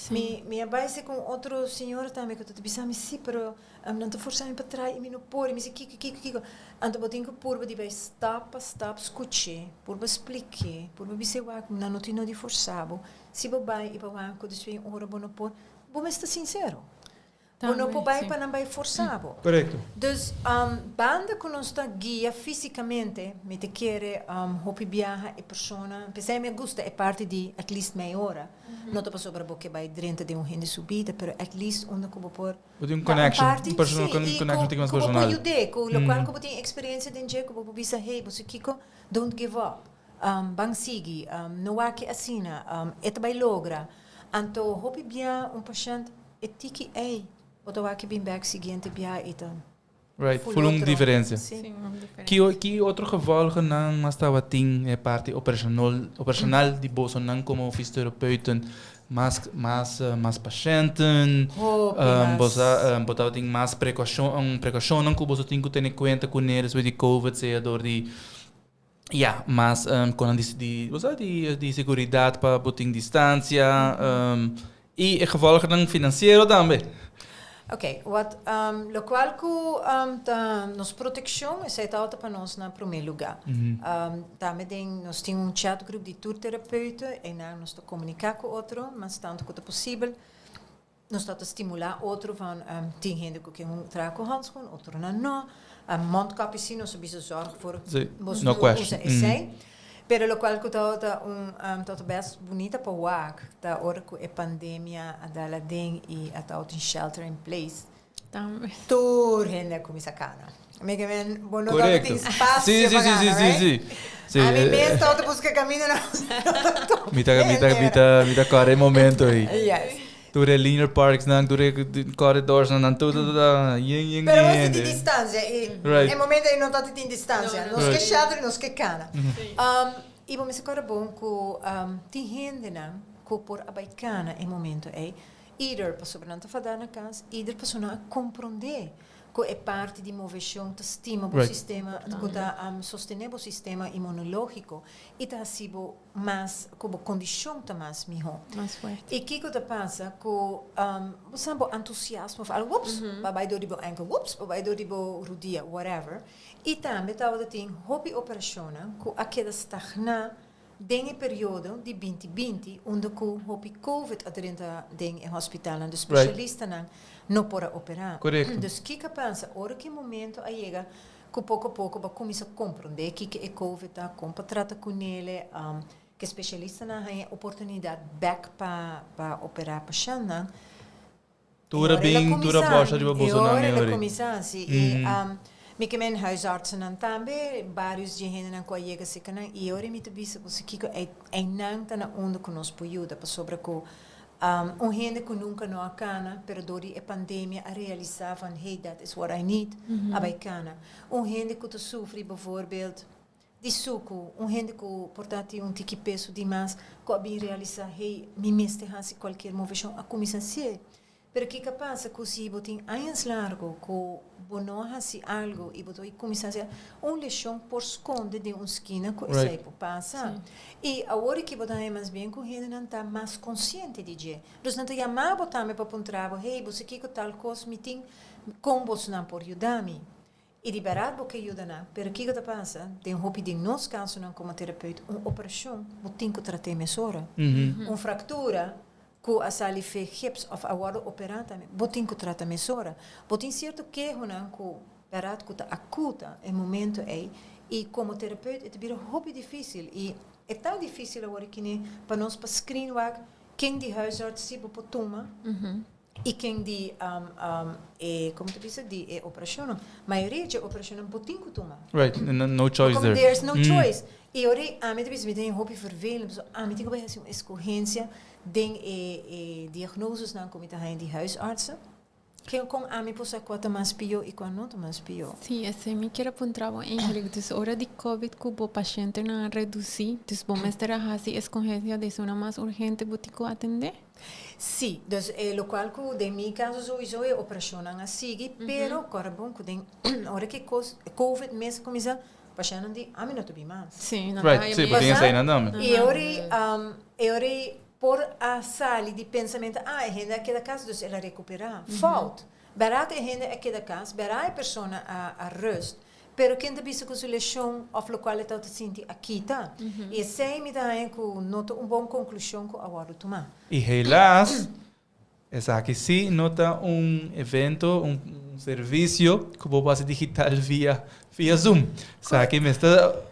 Mi mi a bai si ku un otro señora tambe ku ta ta bisa mi, si, pero nan ta forsa mi pa traha i mi no por, i mi si kiko, kiko, kiko. Anto bo tin ku purba di bai stap pa stap skuch'é, purba splik'é, purba bis'é wak, nan no tin no di forsa bo. Si bo bai i bo wak ku despues un ora bo no por, bo mester ta sinsero. Bo no por bai pa nan bai forsa bo. Korekto. Dus, banda ku nos ta guia físikamente, mi ta kere hopi biaha e persona, p'esei mi a gusta e parti di at least mei ora. No ta pasobra bo ke bai drenta den un hende su bida, pero at least unda ku bo por Bo tin un connection, un personal connection tin mas ku bo por personal. yud'é, ku lokual ku bo tin eksperensia den dje, ku bo por bisa, hey, bo si kiko, don't give up, ban sigui, no wak asina, e ta bai logra. Anto hopi bia un pashènt e tiki ei bo ta wak bin bèk siguiente bia i ta Right, full full un otro. diferencia. Sí. Sí, un diferencia. Ki, ki otro gevolgennan mas tabatin e parti operacional, operacional di bosonan como fysioterapeuten? Mas, mas, mas pashènten? Hopi Um, mas. boso, um, bo tabatin mas precaucion, precaucionnan ku boso tin ku tene kuenta kuné despues di covid, sea dor di Ya, mas con nan di, bo sa, di di seguridad pa bo tin distancia y e gevolgennan financiero tambe. Ok, wat locual cu ta nos proteccion, esey tabata pa nos na prome lugar. Tambe den nos tin un chat group di tur terapeuten, eynan nos ta comunica cu otro mas tanto cu ta posibel. Nos ta ta stimulá otro van tin hende ku ke un traha ku handschoen, otronan no. Mondkapje si nos a bisa zorg voor bos No tur question. usa esei. Pero lokual ku tabata un tabata best bunita pa wak ta ora ku e pandemia a dal aden i a tabata un shelter in place. Tambe. Tur hende a kuminsá kana. Mi ke men bo no tabata tin Korekto. Sí, spasio sí, pa sí, kana, sí, sí, right? sí. Sí, Ami eh, mes tabata buska kaminda no Mi ta, mi ta, mi ta, mi ta kòrda e momento ei. Yes. Tur e linear parks nan, tur e corridors nan, nan tur ta ta yen yen Pero di bo hende. tin distancia i Right. e momento ei no tabata tin distancia. No, no. Nos ke Right. shelter i nos ke kana. Sí. I bo mester kòrda bon ku tin hendenan ku por a bai kana e momento ei. Ieder pasobra nan ta fadá na kas, ieder pasobra nan a komprondé. Ku e parti di moveshon ta stima bo sistema, ku ta sostené bo sistema imunológiko i ta hasi bo mas, ku bo kondishon ta mas mihó. Mas fuerte. I kiko ta pasa ku bo sa bo entusiasmo òf algu, whoops, bo a bai dor di bo enkel, whoops, bo a bai dor di bo rudia, whatever. I tambe tabata tin hopi operashonnan ku a keda stagná Den e periodo di 2020 unda cu hopi Covid a drenta den e hospitalnan, dus specialistanan no por a opera. Dus kico a pasa? Ora cu e momento a yega cu poco poco bo a cuminsa compronde kico e Covid ta, con pa trata cunele, cu e specialistanan a haña oportunidad bek pa opera pashentnan. Tur a bin, tur a bòsha riba bosonan e ora. E ora el a kuminsá, si. I mi ke men huisartsennan tambe, bários dje hendenan ku a yega serka nan, i e ora mi ta bisa boso kiko einan ta na unda ku nos por yuda, pasobra ku un hende ku nunka no a kana, pero dor di e pandemia a realisá van, hey, that is what I need, a bai kana. Un hende ku ta sufri bijvoorbeeld di suku, un hende ku por ta tin un tiki peso di mas, ku a bin realisá, hey, mi mester hasi kualkier moveshon, a kuminsá hasié. Pero kiko a pasa ku si bo tin añas largu ku bo no a hasi algu i bo ta kuminsá hasi algu, un leshon por skonde den un skina ku esei por pasa. I awor aki bo ta haña mas bien ku hendenan ta mas konsiente di dje. Dus nan ta yama bo tambe pa puntra bo, hey, bo sa kiko tal kos mi tin, kon bosonan por yuda mi? I di bèrdat bo ke yuda nan, pero kiko ta pasa? Den hopi di nos kasonan komo terapeut, un operashon bo tin ku trat'é mesora. Un fraktura ku a sali fe gips òf a wòrdu operá tambe, bo tin ku trata mesora. Bo tin sierto kehonan ku bèrdat ku ta akuta e momento ei i komo terapeut e ta bira hopi difísil i e ta difísil awor akini pa nos pa screen wak ken di huisarts si bo por tuma. I ken di e, como ta bisa, di e operacionnan. Mayoria dje operacionnan bo tin cu tuma. Right, no choice there. There's no choice. I ora ami ta bisa mi ta den hopi vervelend, pasobra ami tin cu bay haci un escogencia den e e diagnosesnan cu mi ta haña di huisartsen. Ken con ami por sa cua ta mas pio i cua no ta mas pio? Sí, esei mi kier a puntra bo eigenlijk. Dus ora di covid cu bo pacientenan a reduci, dus bo mester a haci escogencia di esunnan mas urgente bo tin cu atende? Sí, dus e locual cu den mi caso sowiso e operacionnan a sigui, pero cora bon cu den ora cu e cos, covid mes a cuminsa, pashentnan di ami no ta bin mas. Sí, nan ta Right, haya sí, miedo. bo tin eseinan tambe. Y e ora ei, e ora ei por a sali di pensamento, ah, e hende a keda cas, dus el a recupera. Fout. Berdad e hende a keda cas, berdad e persona a rust, Pero ken ta bisa ku su leshon òf lokual e tabata sinti a kita? I esei mi ta haña ku no ta un bon konklushon ku a wòrdu tumá. I helaas, esaki sí no ta un evento, un servisio ku bo por hasi digital via via Zoom. Esaki mester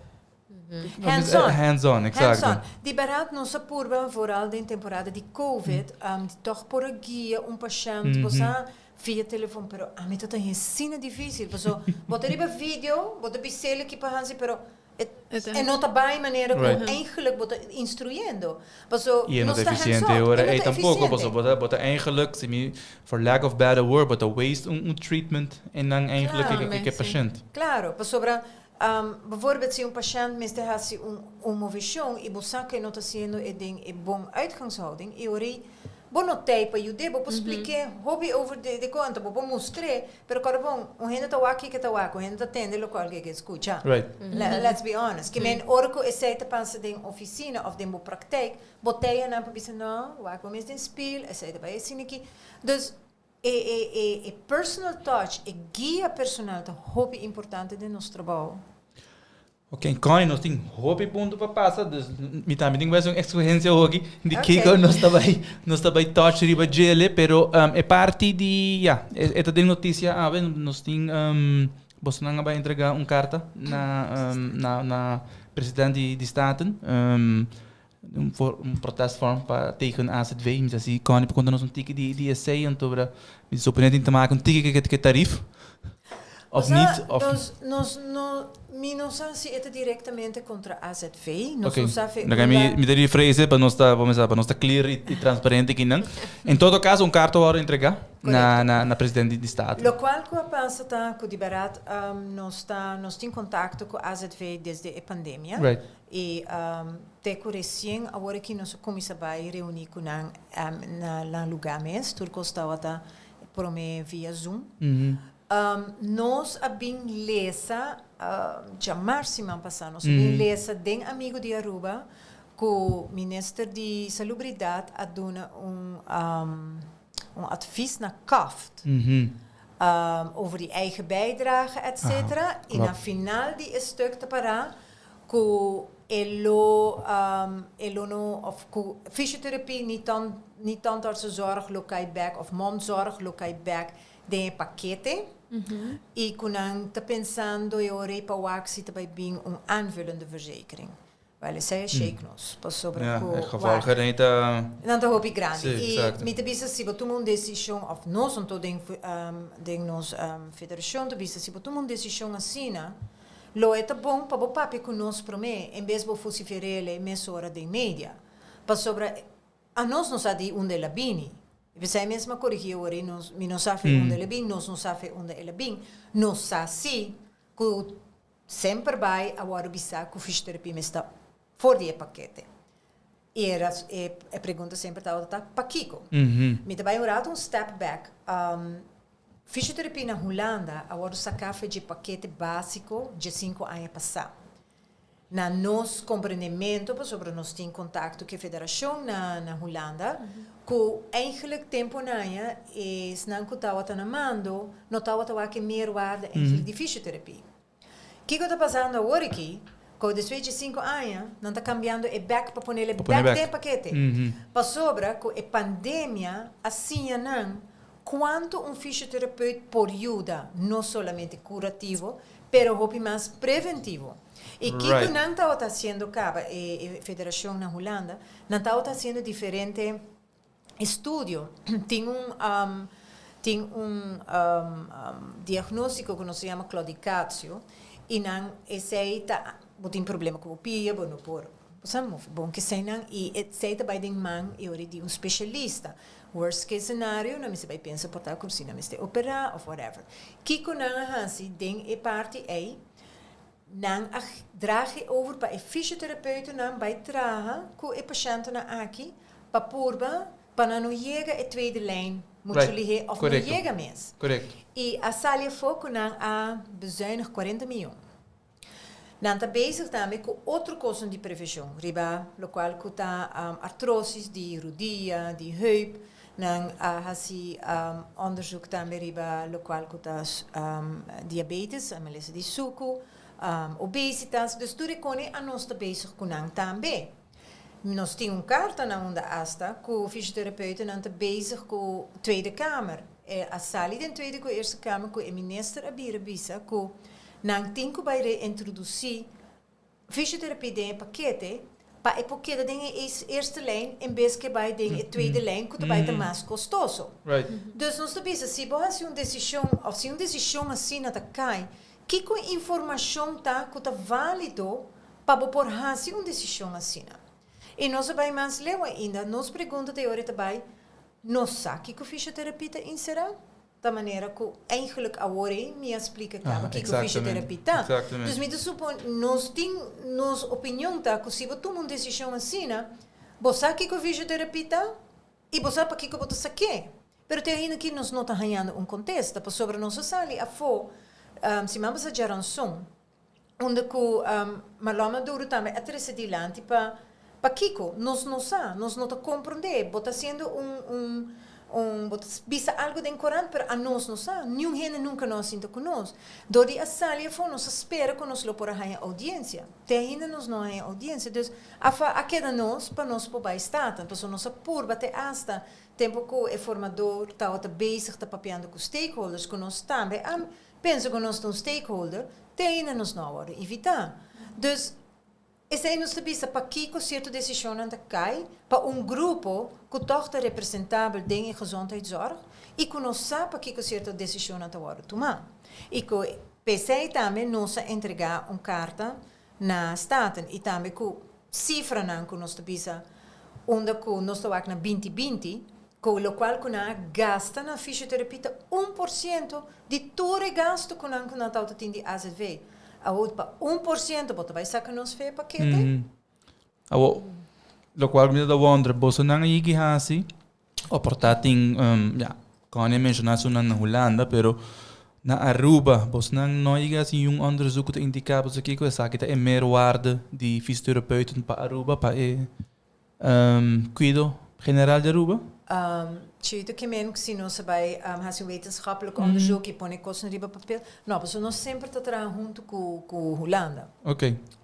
Hands on. Hands on, exacto. Hands on. Di bèrdat nos a purba, vooral den temporada di Covid, di tòg por a guia un pashènt, bo sa, Via telefon, pero ami ta ta hesina dificil, paso bo ta riba video, bo ta bisele ki pa hansi, pero e e no ta bai manera ku eigenlijk bo ta instruyendo, paso I e no nos ta ta hands eficiente on, ora e no ei ta tampoco, eficiente. paso bo ta bo ta eigenlijk, si mi, for lack of better word, bo ta waste un un treatment en nan eigenlijk Claro. ke ke pashent. Claro, pasobra bijvoorbeeld si un pashent mester hasi un un moveshon i bo sa ku e no ta hasiendo e den e bon uitgangshouding, e ora ei Bo no tei pa yud'é, bo por splik'é hopi over di di konta, bo por mustr'é, pero kòrda bon, un hende ta wak kiko e ta wak, un hende ta tende lokual ke e skucha. Let's be honest. Ke men ora ku esei ta pasa den ofisina òf den bo praktijk, bo tei anan pa bisa, no, wak bo mes den spil, esei ta bai asina aki. Dus e e e e personal touch, e guia personal ta hopi importante den nos trabou. Ok, Connie, nos tin hopi punto pa pasa, dus mi tambe tin ku hasi un escogencia hoki di kiko nos ta bai, nos ta bai touch riba djele, pero um, e parti di, ja, e, e ta den noticia awe, nos tin, um, bosonan a bai entrega un karta na, um, na, na president di, di Staten, um, un, for, un protestvorm pa tegen AZV, mi sa si Connie por konta nos un tiki di, di esei, anto mi supone tin te maken un tiki ke, ke tarief. Of Osea, niet, of... nos, nos no, mi no sa si e ta directamente contra AZV, nos Ok, no sa fe laga mi, unda... mi ta rephrase pa nos ta, pa mi sa, pa nos ta clear y, y transparente kinan. En todo caso, un carta wòrdu entregá na, Correcto. na, na presidente di, di Staten. Locual cu a pasa ta cu di berdad nos ta, nos tin contacto cu AZV desde e pandemia. Right. Y te cu recien awor aki nos a cuminsa bay reuni cu nan na nan lugar mes, tur cos tawata. prome via Zoom. Nos a bin lesa djamars siman pasa nos a bin lesa den Amigo di Aruba cu Minister di Salubridad a duna un un advies na CAFT over di eigen bijdrage et cetera y na final di e stuk ta para cu e lo e lo no of cu fysiotherapie ni tan ni tandartsenzorg lo cay bek of mondzorg lo cay bek den e pakete y cu nan ta pensando e ora ey pa wak si ta bay bin un aanvullende verzekering. Wel esey a shake nos pasobra Ja, cu e wak gevolgen ey ta. Nan ta hopi grandi. Sí, Y exacto. mi ta bisa si bo tuma un decision of nos anto den den nos federacion ta bisa si bo tuma un decision asina Lo e ta bon pa bo papia ku nos promé en bes bo fusifer'el mesora den media, pasobra anos no sa di unda el a bini. I p'esei mes m'a korigí awor ei, nos, mi no sa fe unda el a bin, nos no sa fe unda el a bin. Nos sa sí ku semper bai a wòrdu bisá ku fisioterapia mester ta for di e pakete. I e ras, e e pregunta semper tabata ta, pakiko? Mi ta bai un rato un step back. Fisioterapia na Hulanda a wòrdu saká for dje pakete básiko dje sinku aña pasá. Na nos komprendementu, pasobra nos tin kontakto ku e federashon na na Hulanda, ku eigenlijk tempunan esnan ku tabata na mando no tabata wak e meerwaarde eigenlijk di fisioterapia. Kiko ta pasando awor aki? Ku despues di sinku aña nan ta kambiando e bek pa ponele bek den e pakete. Pasobra ku e pandemia a siña nan kuantu un fisioterapeut por yuda, no solamente kurativo, pero hopi mas preventivo. I kiko nan tabata hasiendo kaba, e federashon na Hulanda, nan tabata hasiendo diferente estudio tin un tin un diagnóstico ku nos ta yama claudicatio i nan esei ta bo tin problema ku bo pia bo no por bo sa move bon ku eseinan i esei ta bai den man e ora di un spesialista worst case scenario nan mester bai pensa por ta ku si nan mester operá of whatever kiko nan a hasi den e parti ei nan a draag e over pa e fisioterapeutenan bai traha ku e pashentenan aki Pa purba pa nan no yega e tweede lijn mucho lihé of no yega mes. I a sali afó ku nan a bezuinig 40 miyon. Nan ta bezig tambe ku otro kosnan di preveshon riba lokual ku ta artrosis di rudia, di heup. Nan a hasi onderzoek tambe riba lokual ku ta diabetes, malesa di suku, obesitas. Dus tur e kone a nos ta bezig ku nan tambe. Nos tin un karta na unda asta ku fysioterapeutennan ta bezig ku Tweede Kamer. E a sali den Tweede ku Eerste Kamer ku e minister a bira bisa ku nan tin ku bai reintrodusí fysioterapia den e pakete pa e por keda den e eerste lijn en bes ke bai den e tweede lijn ku ta bai ta mas kostoso. Dus nos ta bisa si bo hasi un desishon òf si un desishon asina ta kai, kiko informashon ta ku ta válido Pa bo por hasi un desishon asina. I nos a bai mas leu ainda, nos pregunta ta e ora ta bai, Nos sa kiko fisioterapia ta inserá? Ta manera ku eigenlijk awor ei mi a splika kaba kiko fisioterapia ta. Dus mi ta supone, nos tin, nos opinion ta ku si bo tuma un desishon asina, bo sa kiko fisioterapia ta i bo sa pakiko bo ta sak'é. Pero te ainda aki nos no ta hañando un kontesta, pasobra nos a sali afó siman pasá djaranson, Unda cu Marlon Maduro tambe a trece dilanti pa pakico nos no sa, nos no ta comprende. Bo ta haciendo un, un, un, bo ta bisa algo den corant, pero anos no sa. Niun hende nunca no a sinta cu nos. Dor di a sali afo nos a spera cu nos lo por a haña audiencia. Te ainda nos no a haña audiencia. Dus a fa a keda nos pa nos por bay Staten. Pasobra nos a purba te hasta tempo cu e formador tawata bezig ta papiando cu stakeholders cu nos tambe a Pensa ku nos ta un stakeholder, te ainda nos no a wòrdu invitá. Dus, esei nos ta bisa pakiko sierto desishonnan ta kai pa un grupo ku tòg ta representabel den e gezondheidszorg i ku nos sa pakiko sierto desishonnan ta wòrdu tumá. I ku p'esei tambe nos a entregá un karta na Staten i tambe ku sifranan ku nos ta bisa unda ku nos ta wak na 2020 ku lokual ku nan a gasta na fisioterapia ta 1% di tur e gastu ku nan ku nan tabata tin di azv. Awor pa 1% bo ta bai saka nos fe pakete? Awor lokual mi ta wonder bosonan a yigi hasi o por ta tin ya. Connie a menciona esunnan na Hulanda, pero na Aruba bosnan no a yega haci un onderzoek cu ta indica boso kico esaki ta e meerwaarde di fysiotherapeuten pa Aruba pa e cuido general di Aruba? Chito ke men si nos a bai haci un wetenschappelijk onderzoek y pone cosnan riba papel, no, pasobra nos semper ta traha hunto cu Hulanda.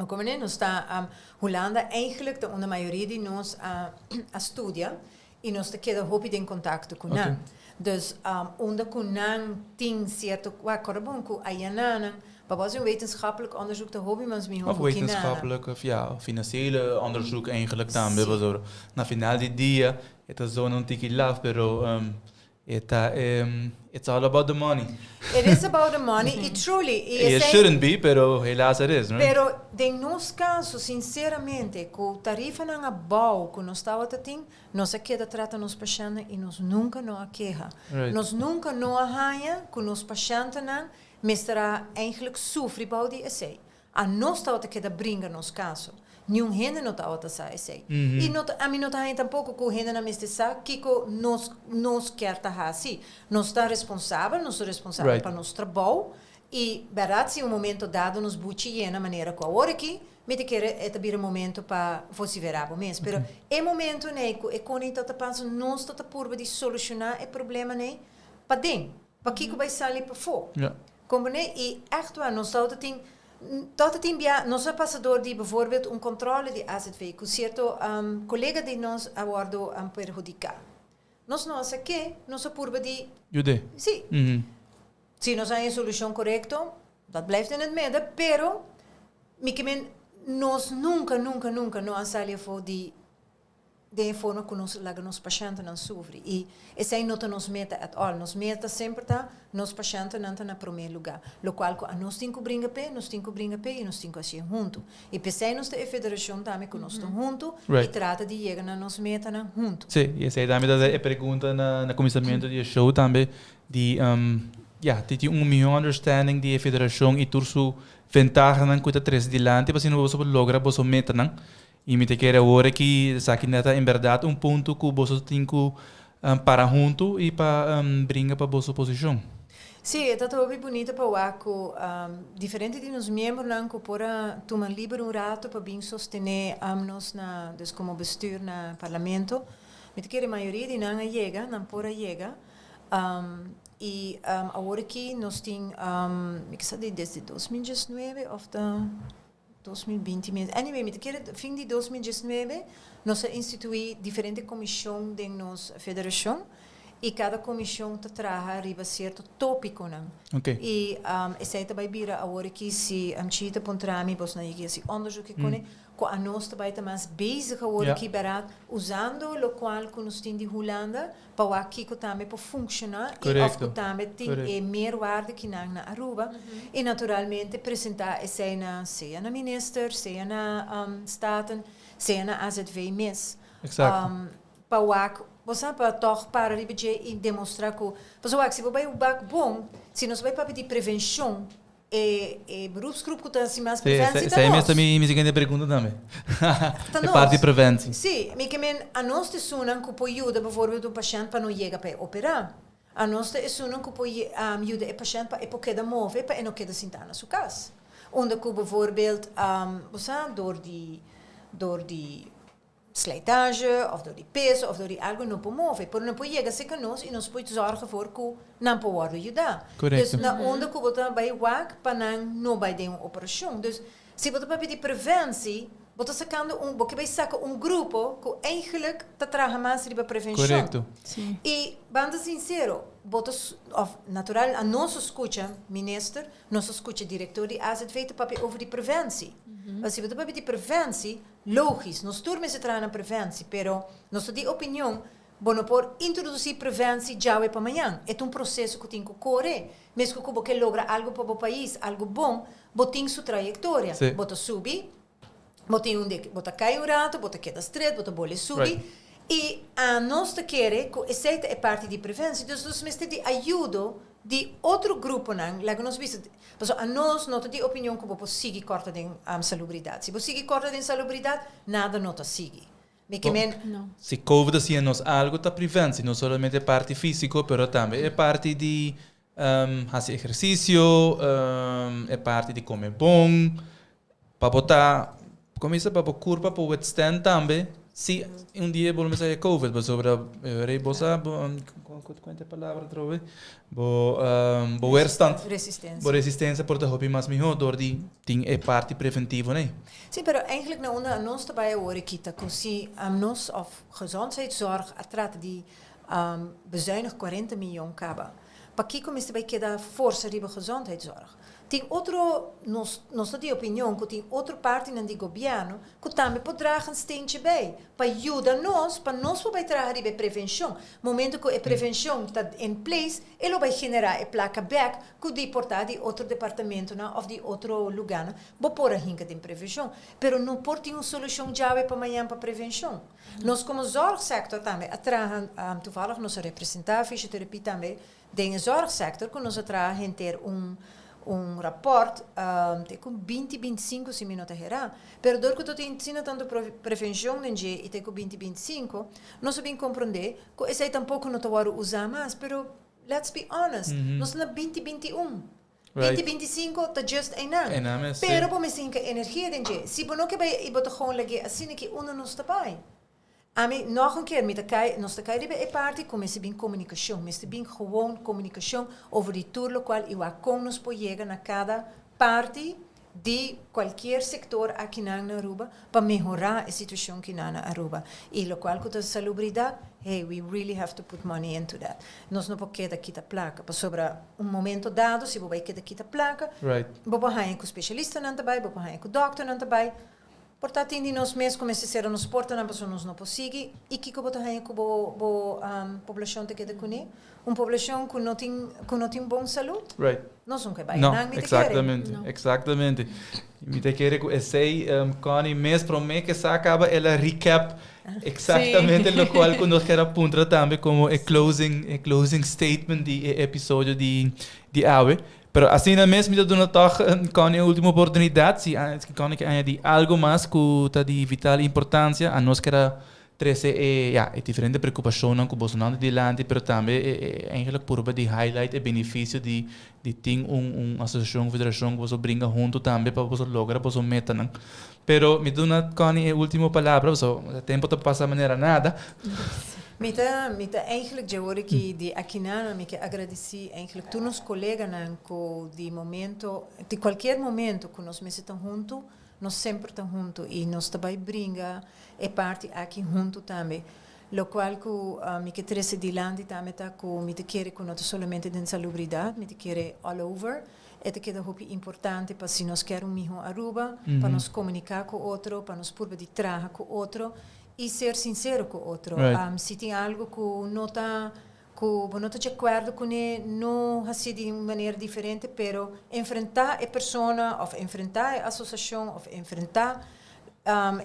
Como nos ta, Hulanda eigenlijk ta unda mayoria di nos a studia y nos ta keda hopi den contacto cu nan. Dus unda cu nan tin cierto, wak, corda bon cu ayananan, pa bo haci un wetenschappelijk onderzoek ta hopi mas miho Of cu kinanan. wetenschappelijk of ja, financiële onderzoek eigenlijk tambe, pasobra na final di dia e ta zona un tiki laf, pero E ta it's all about the money. It is about the money y truly y It shouldn't be, pero helaas it is, right? Pero den nos caso sinceramente cu tarifanan abao cu nos tawata tin, nos a keda trata nos pashentnan y nos nunca no a keha. Nos nunca no a haña cu nos pashentenan mester a eigenlijk sufri bao di esey. A nos tabata keda bringa nos kaso. Niun hende no tabata sa esei. I no ta, ami no ta haña tampoko ku hendenan mester sa kiko nos nos kier ta hasi. Nos ta responsabel, nos ta responsabel pa nos trabou i bèrdat si un momento dado nos buchi yena manera ku awor aki, mi ta kere e ta bira momento pa vosiverá bo mes. Pero e momento nei ku e koning ta ta pasa nos ta ta purba di solushoná e problema nei paden. Pakiko bai sali pafó? Komponé i ègt waar nos tabata tin tabata tin bia nos a pasa door di bijvoorbeeld un controle di AZV ku sierto kolega di nos a wòrdu perhudiká. Nos no a sa ke, nos a purba di Yud'é. Sí. Si nos haña e solushon korekto, dat blijft in het midden, pero mi ke men nos nunka nunka nunka no a sali afó di den e forma ku nos laga nos pashentenan sufri. I esei no ta nos meta at all. Nos meta semper ta nos pashentenan ta na promé lugá. Lokual ku anos tin ku bringa p'e, nos tin ku bringa p'e i nos tin ku hasié huntu. I p'esei nos ta e federashon tambe ku nos ta huntu i trata di yega na nos metanan huntu. Sí, i esei tambe ta e pregunta na kuminsamentu di e show tambe di ya, di tin un mihó understanding di e federashon i tur su ventahanan ku ta trese dilanti pa asina boso por logra boso metanan. I mi ta kere awor aki esaki na ta en bèrdat un punto ku boso tin ku para huntu i pa bringa pa boso posishon. Sí, e ta hopi bunita pa wak ku diferente di nos miembronan ku por a tuma liber un rato pa bin sostené nos na, dus komo bestuur na Parlamento. Mi ta kere mayoria di nan a yega, nan por a yega. I awor aki nos tin, mi ke sa di desde 2019 òf ta. 2020 mes. Anyway, mi ta kere fin di 2019 nos a instituí diferente komishon den nos federashon i kada komishon ta traha riba sierto tópikonan. I esei ta bai bira awor aki si Amchi ta puntra mi bos nan yegi hasi onderzoek i kune ku anos ta bai ta mas bezig awor aki bèrdat usando lokual ku nos tin di Hulanda pa wak kiko tambe por funciona y of cu tambe tin e meerwaarde kinan na Aruba y naturalmente presenta esey na sea na minister, sea na Staten, sea na AZV mes. Pa wak, bo sa, pa toch para riba dje y demostra cu, pasobra wak si bo bay wak bon, si nos bay papia di prevencion, E e beroepsgroep ku ta hasi mas preventie ta nos. Esei ta mi mi siguiente pregunta tambe. E parti preventie. Sí, mi ke men anos ta esunnan ku por yuda bijvoorbeeld un pashènt pa no yega pa e operá. Anos ta esunnan ku por yuda e pashènt pa e por keda move, pa e no keda sintá na su kas. Unda ku bijvoorbeeld bo sa dor di dor di slijtage of door di peso of door di algo no por move, pero nan por yega cerca nos y nos por zorg ervoor cu nan por wordo yuda. Dus na unda cu bo ta bay wak pa nan no bay den un operacion. Dus si bo ta papia di preventie, bo ta sacando un, bo ke bay saca un grupo cu eigenlijk ta traha mas riba prevencion. Y ban ta sincero, bo ta, of natural anos a scucha minister, nos a scucha director di AZV ta papia over di preventie. Pasobra si bo ta papia di preventie, Logis, nos tur mester traha na preventie, pero nos ta di opinion, bo no por introduci preventie djawe pa mañan. E ta un proceso cu tin cu core. Mescu cu bo ke logra algo pa bo pais, algo bon, bo tin su trayectoria. Bo ta subi, bo tin un de, bo ta cay un rato, bo ta keda stret, bo ta bolbe subi. Y anos ta kere cu esey ta e parti di preventie. Dus nos mester di ayudo di otro gruponan, laga nos bisa, pasobra anos no ta di opinion ku bo por sigui kòrta den salubridat. Si bo sigui kòrta den salubridat, nada no ta sigui. Mi ke men. No. Si Covid a siña nos algo ta preventie, no solamente e parti fisico, pero tambe e parti di haci ehercicio, e parti di come bon, pa bo ta, cuminsa pa bo curpa por withstand tambe si un dia bo lo mester haya Covid, pasobra e bo sa, cuenta e palabra atrobe? Bo bo weerstand, Resistencia. bo resistencia por ta hopi mas miho door di tin e parti preventivo nei. Sí, pero eigenlijk na unda nos ta bai awor aki ta cu si nos of gezondheidszorg a trata di bezuinig 40 miyon caba, pakico mester bai keda forsa riba gezondheidszorg? Tin otro, nos nos ta di opinion cu tin otro partinan di gobierno cu tambe por draga un steentje bij pa yuda nos, pa nos por bai traha riba e prevencion. Momento cu e prevencion ta in place, e lo bai genera e placa bek cu di por ta di otro departamentonan of di otro lugarnan, bo por a hinca den prevencion. Pero no por tin un solucion djawe pa mañan pa prevencion. Nos como zorgsector tambe a traha, toevallig nos a representa fysioterapie tambe den e zorgsector, cu nos a traha henter un rapport te cu 2025 si mi no ta hera. Pero door cu to tin asina tanto prevencion den dje y te cu 2025, nos a bin comprende cu esey tampoco no ta wordo usa mas. Pero let's be honest, nos ta na 2021. 2025 ta just einan. Einan mes, sí. Pero bo mester hinca energia den dje. Si bo no ke bay y bo ta gewoon lag'é asina ki unda nos ta bay. Ami nog un keer, mi ta cay, nos ta cay riba e parti cu mester bin comunicacion. Mester bin gewoon comunicacion over di tur locual y wak con nos por yega na cada parti di cualkier sector akinan na Aruba pa mehora e situacion kinan na Aruba. Y locual cu ta salubridad, hey, we really have to put money into that. Nos no por keda kita placa, pasobra un momento dado si bo bay keda kita placa, bo por haña cu specialistanan ta bay, bo por haña cu dokternan ta bay. Por ta tin di nos mes cu mester cera nos portanan pasobra nos no por sigui. Y kico bo ta haña cu bo poblacion ta keda cune? Un poblacion cu no tin bon salud? Nos nunca bay No, nan, mi ta kere. Exactamente, No. Exactamente. Mi ta kere cu esey, Connie mes prome cu sa caba el a recap exactamente locual cu nos kier a puntra tambe como e closing statement di e episodio di awe. Pero asina mes mi ta duna toch Connie e ultimo oportunidad si si Connie kier añadi algo mas cu ta di vital importancia. A nos kier a trece e, ja, e diferente preocupacionnan cu boso nan dilanti, pero tambe eigenlijk purba di highlight e beneficio di tin un asociacion, federacion cu boso bringa hunto tambe pa boso logra boso metanan. Pero mi duna Connie e ultimo palabra, so tempo ta pasa manera nada. Mi ta eigenlijk dje ora cu di akinan mi kier agradeci eigenlijk tur nos coleganan cu di momento, di cualkier momento cu nos mester ta hunto, nos semper ta hunto y nos ta bay bringa e parti aki hunto tambe. Locual cu mi kier trece dilanti tambe ta cu mi ta kere cu no ta solamente den salubridad, mi ta kere all over. E ta keda hopi importante pa si nos kier un miho Aruba, pa nos comunica cu otro, pa nos purba di traha cu otro y ser sincero cu otro. Si tin algo cu bo no ta di acuerdo cu ne, no haci di un manera diferente, pero enfrenta e persona of enfrenta e asociacion of enfrenta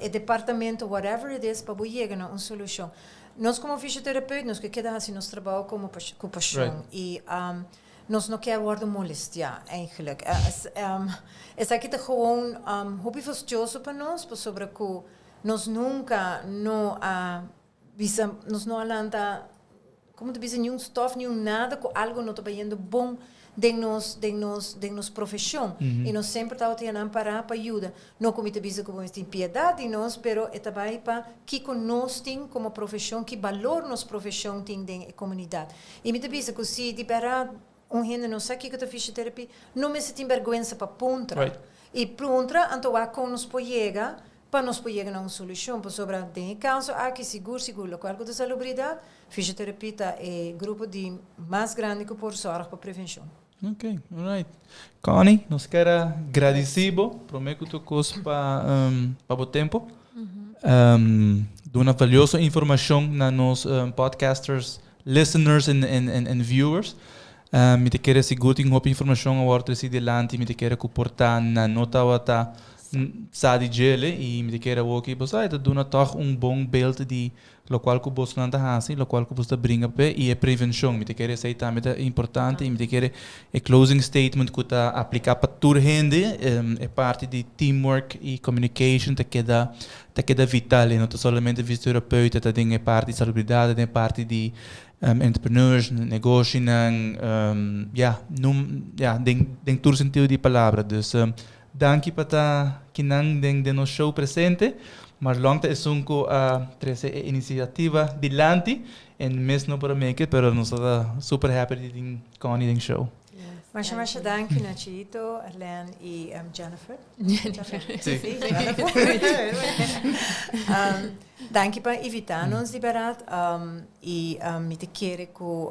e departamento, whatever it is, pa bo yega na un solucion. Nos como fisioterapeuta, nos kier keda haci nos trabou cu pasion. Y nos no kier wordo molestia, eigenlijk. Esaki ta gewoon hopi fastioso pa nos, pasobra cu nos nunca no a bisa, nos no a lanta, con ta bisa, ningun stof, ningun nada, cu algo no ta bayendo bon den nos profesion. Y nos semper tabata para pa yuda. No cu mi ta bisa cu nos tin piedad di nos, pero e tambe pa kico nos tin como profesion, ki balor nos profesion tin den comunidad. Y mi ta bisa cu si di berdad un hende no sa kico ta fisioterapia, no mester tin berguensa pa puntra. Y puntra, anto wak con nos por yega, pa nos por yega na un solucion. Pasobra den caso aki, sigur, sigur, locual cu ta salubridad, fisioterapia ta e grupo di mas grandi cu por zorg pa prevencion. Ok, alright. Connie, nos kier gradici bo, prome cu tur cos pa bo tempo. Duna valioso informacion na nos podcasters, listeners and viewers. Mi ta kere sigur tin hopi informacion awor treci dilanti, mi ta kere cu por ta nan no tawata sa di djele y mi ta kere awor cu bo sa, ta duna toch un bon beeld di Locual cu bosonan ta haci, locual cu boso ta bringa p'e y e prevencion. Mi ta kere esey tambe ta importante y mi ta kere e closing statement cu ta aplica pa tur hende, e parti di teamwork y communication ta keda ta keda vital. E no ta solamente fysiotherapeut, ta den e parti di salubridad, ta den e parti di entrepreneurs, negoshinan, ya, num ya, den den tur sentido di palabra. Dus Danki pa ta kinan den den nos show presente. Marlon ta esun ku a trese e inisiativa dilanti. E mes no por a make it, pero nos ta super happy di tin Connie den show. Masha masha danki Nachito, Arlene y Jennifer. Jennifer. Si. Jennifer. Danki pa invita nos di berdad y mi ta kere ku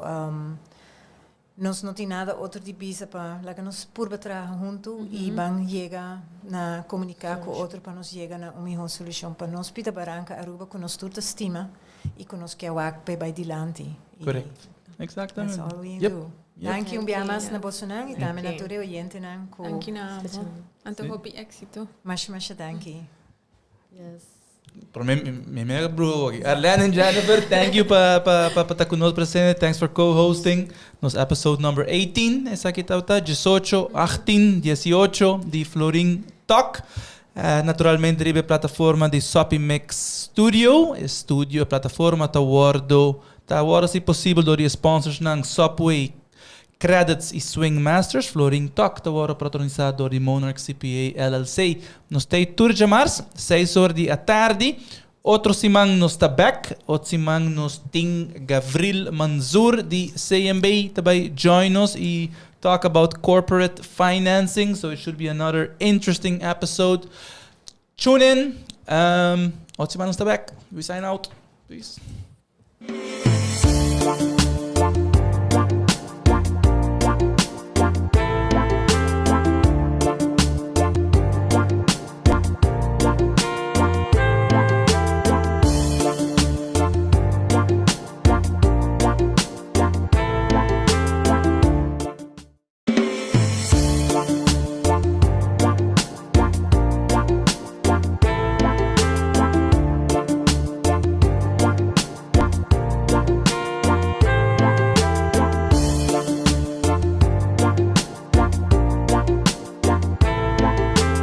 Nos no tin nada otro di bisa pa laga nos purba traha huntu y ban yega na comunica cu otro pa nos yega na un miho solucion pa nos pita baranca Aruba cu nos tur ta stima y cu nos kier wak p'e bay dilanti. Y Correct. Exactamente. That's all we Yep. do. Yep. Danki un bia mas na bosonan y tambe na tur e oyentenan cu. Danki na abo. Anto hopi exito. Masha masha danki. Yes. Pero mi, mi mega brujo aki. Arlene and Jennifer, thank you pa, pa, pa, pa ta ku nos presente. Thanks for co-hosting nos episode number 18. Esaki tabata 18, 18, 18 di Florin Talk. Eh, naturalmente riba e plataforma di Soppy Mix Studio. E studio, e plataforma ta wordo, ta wordo si posibel door di e sponsorsnan Subway, Credits y Swing Masters, Florin Talk ta wòrdu patronisá dor di Monarch CPA LLC. Nos ta ei tur djamars, seis or di atardi. Otro siman nos ta bèk. Otro siman nos tin Gavril Manzoor di CMB ta bai join nos y talk about corporate financing. So it should be another interesting episode. Tune in. Otro siman nos ta bèk. We sign out. Peace.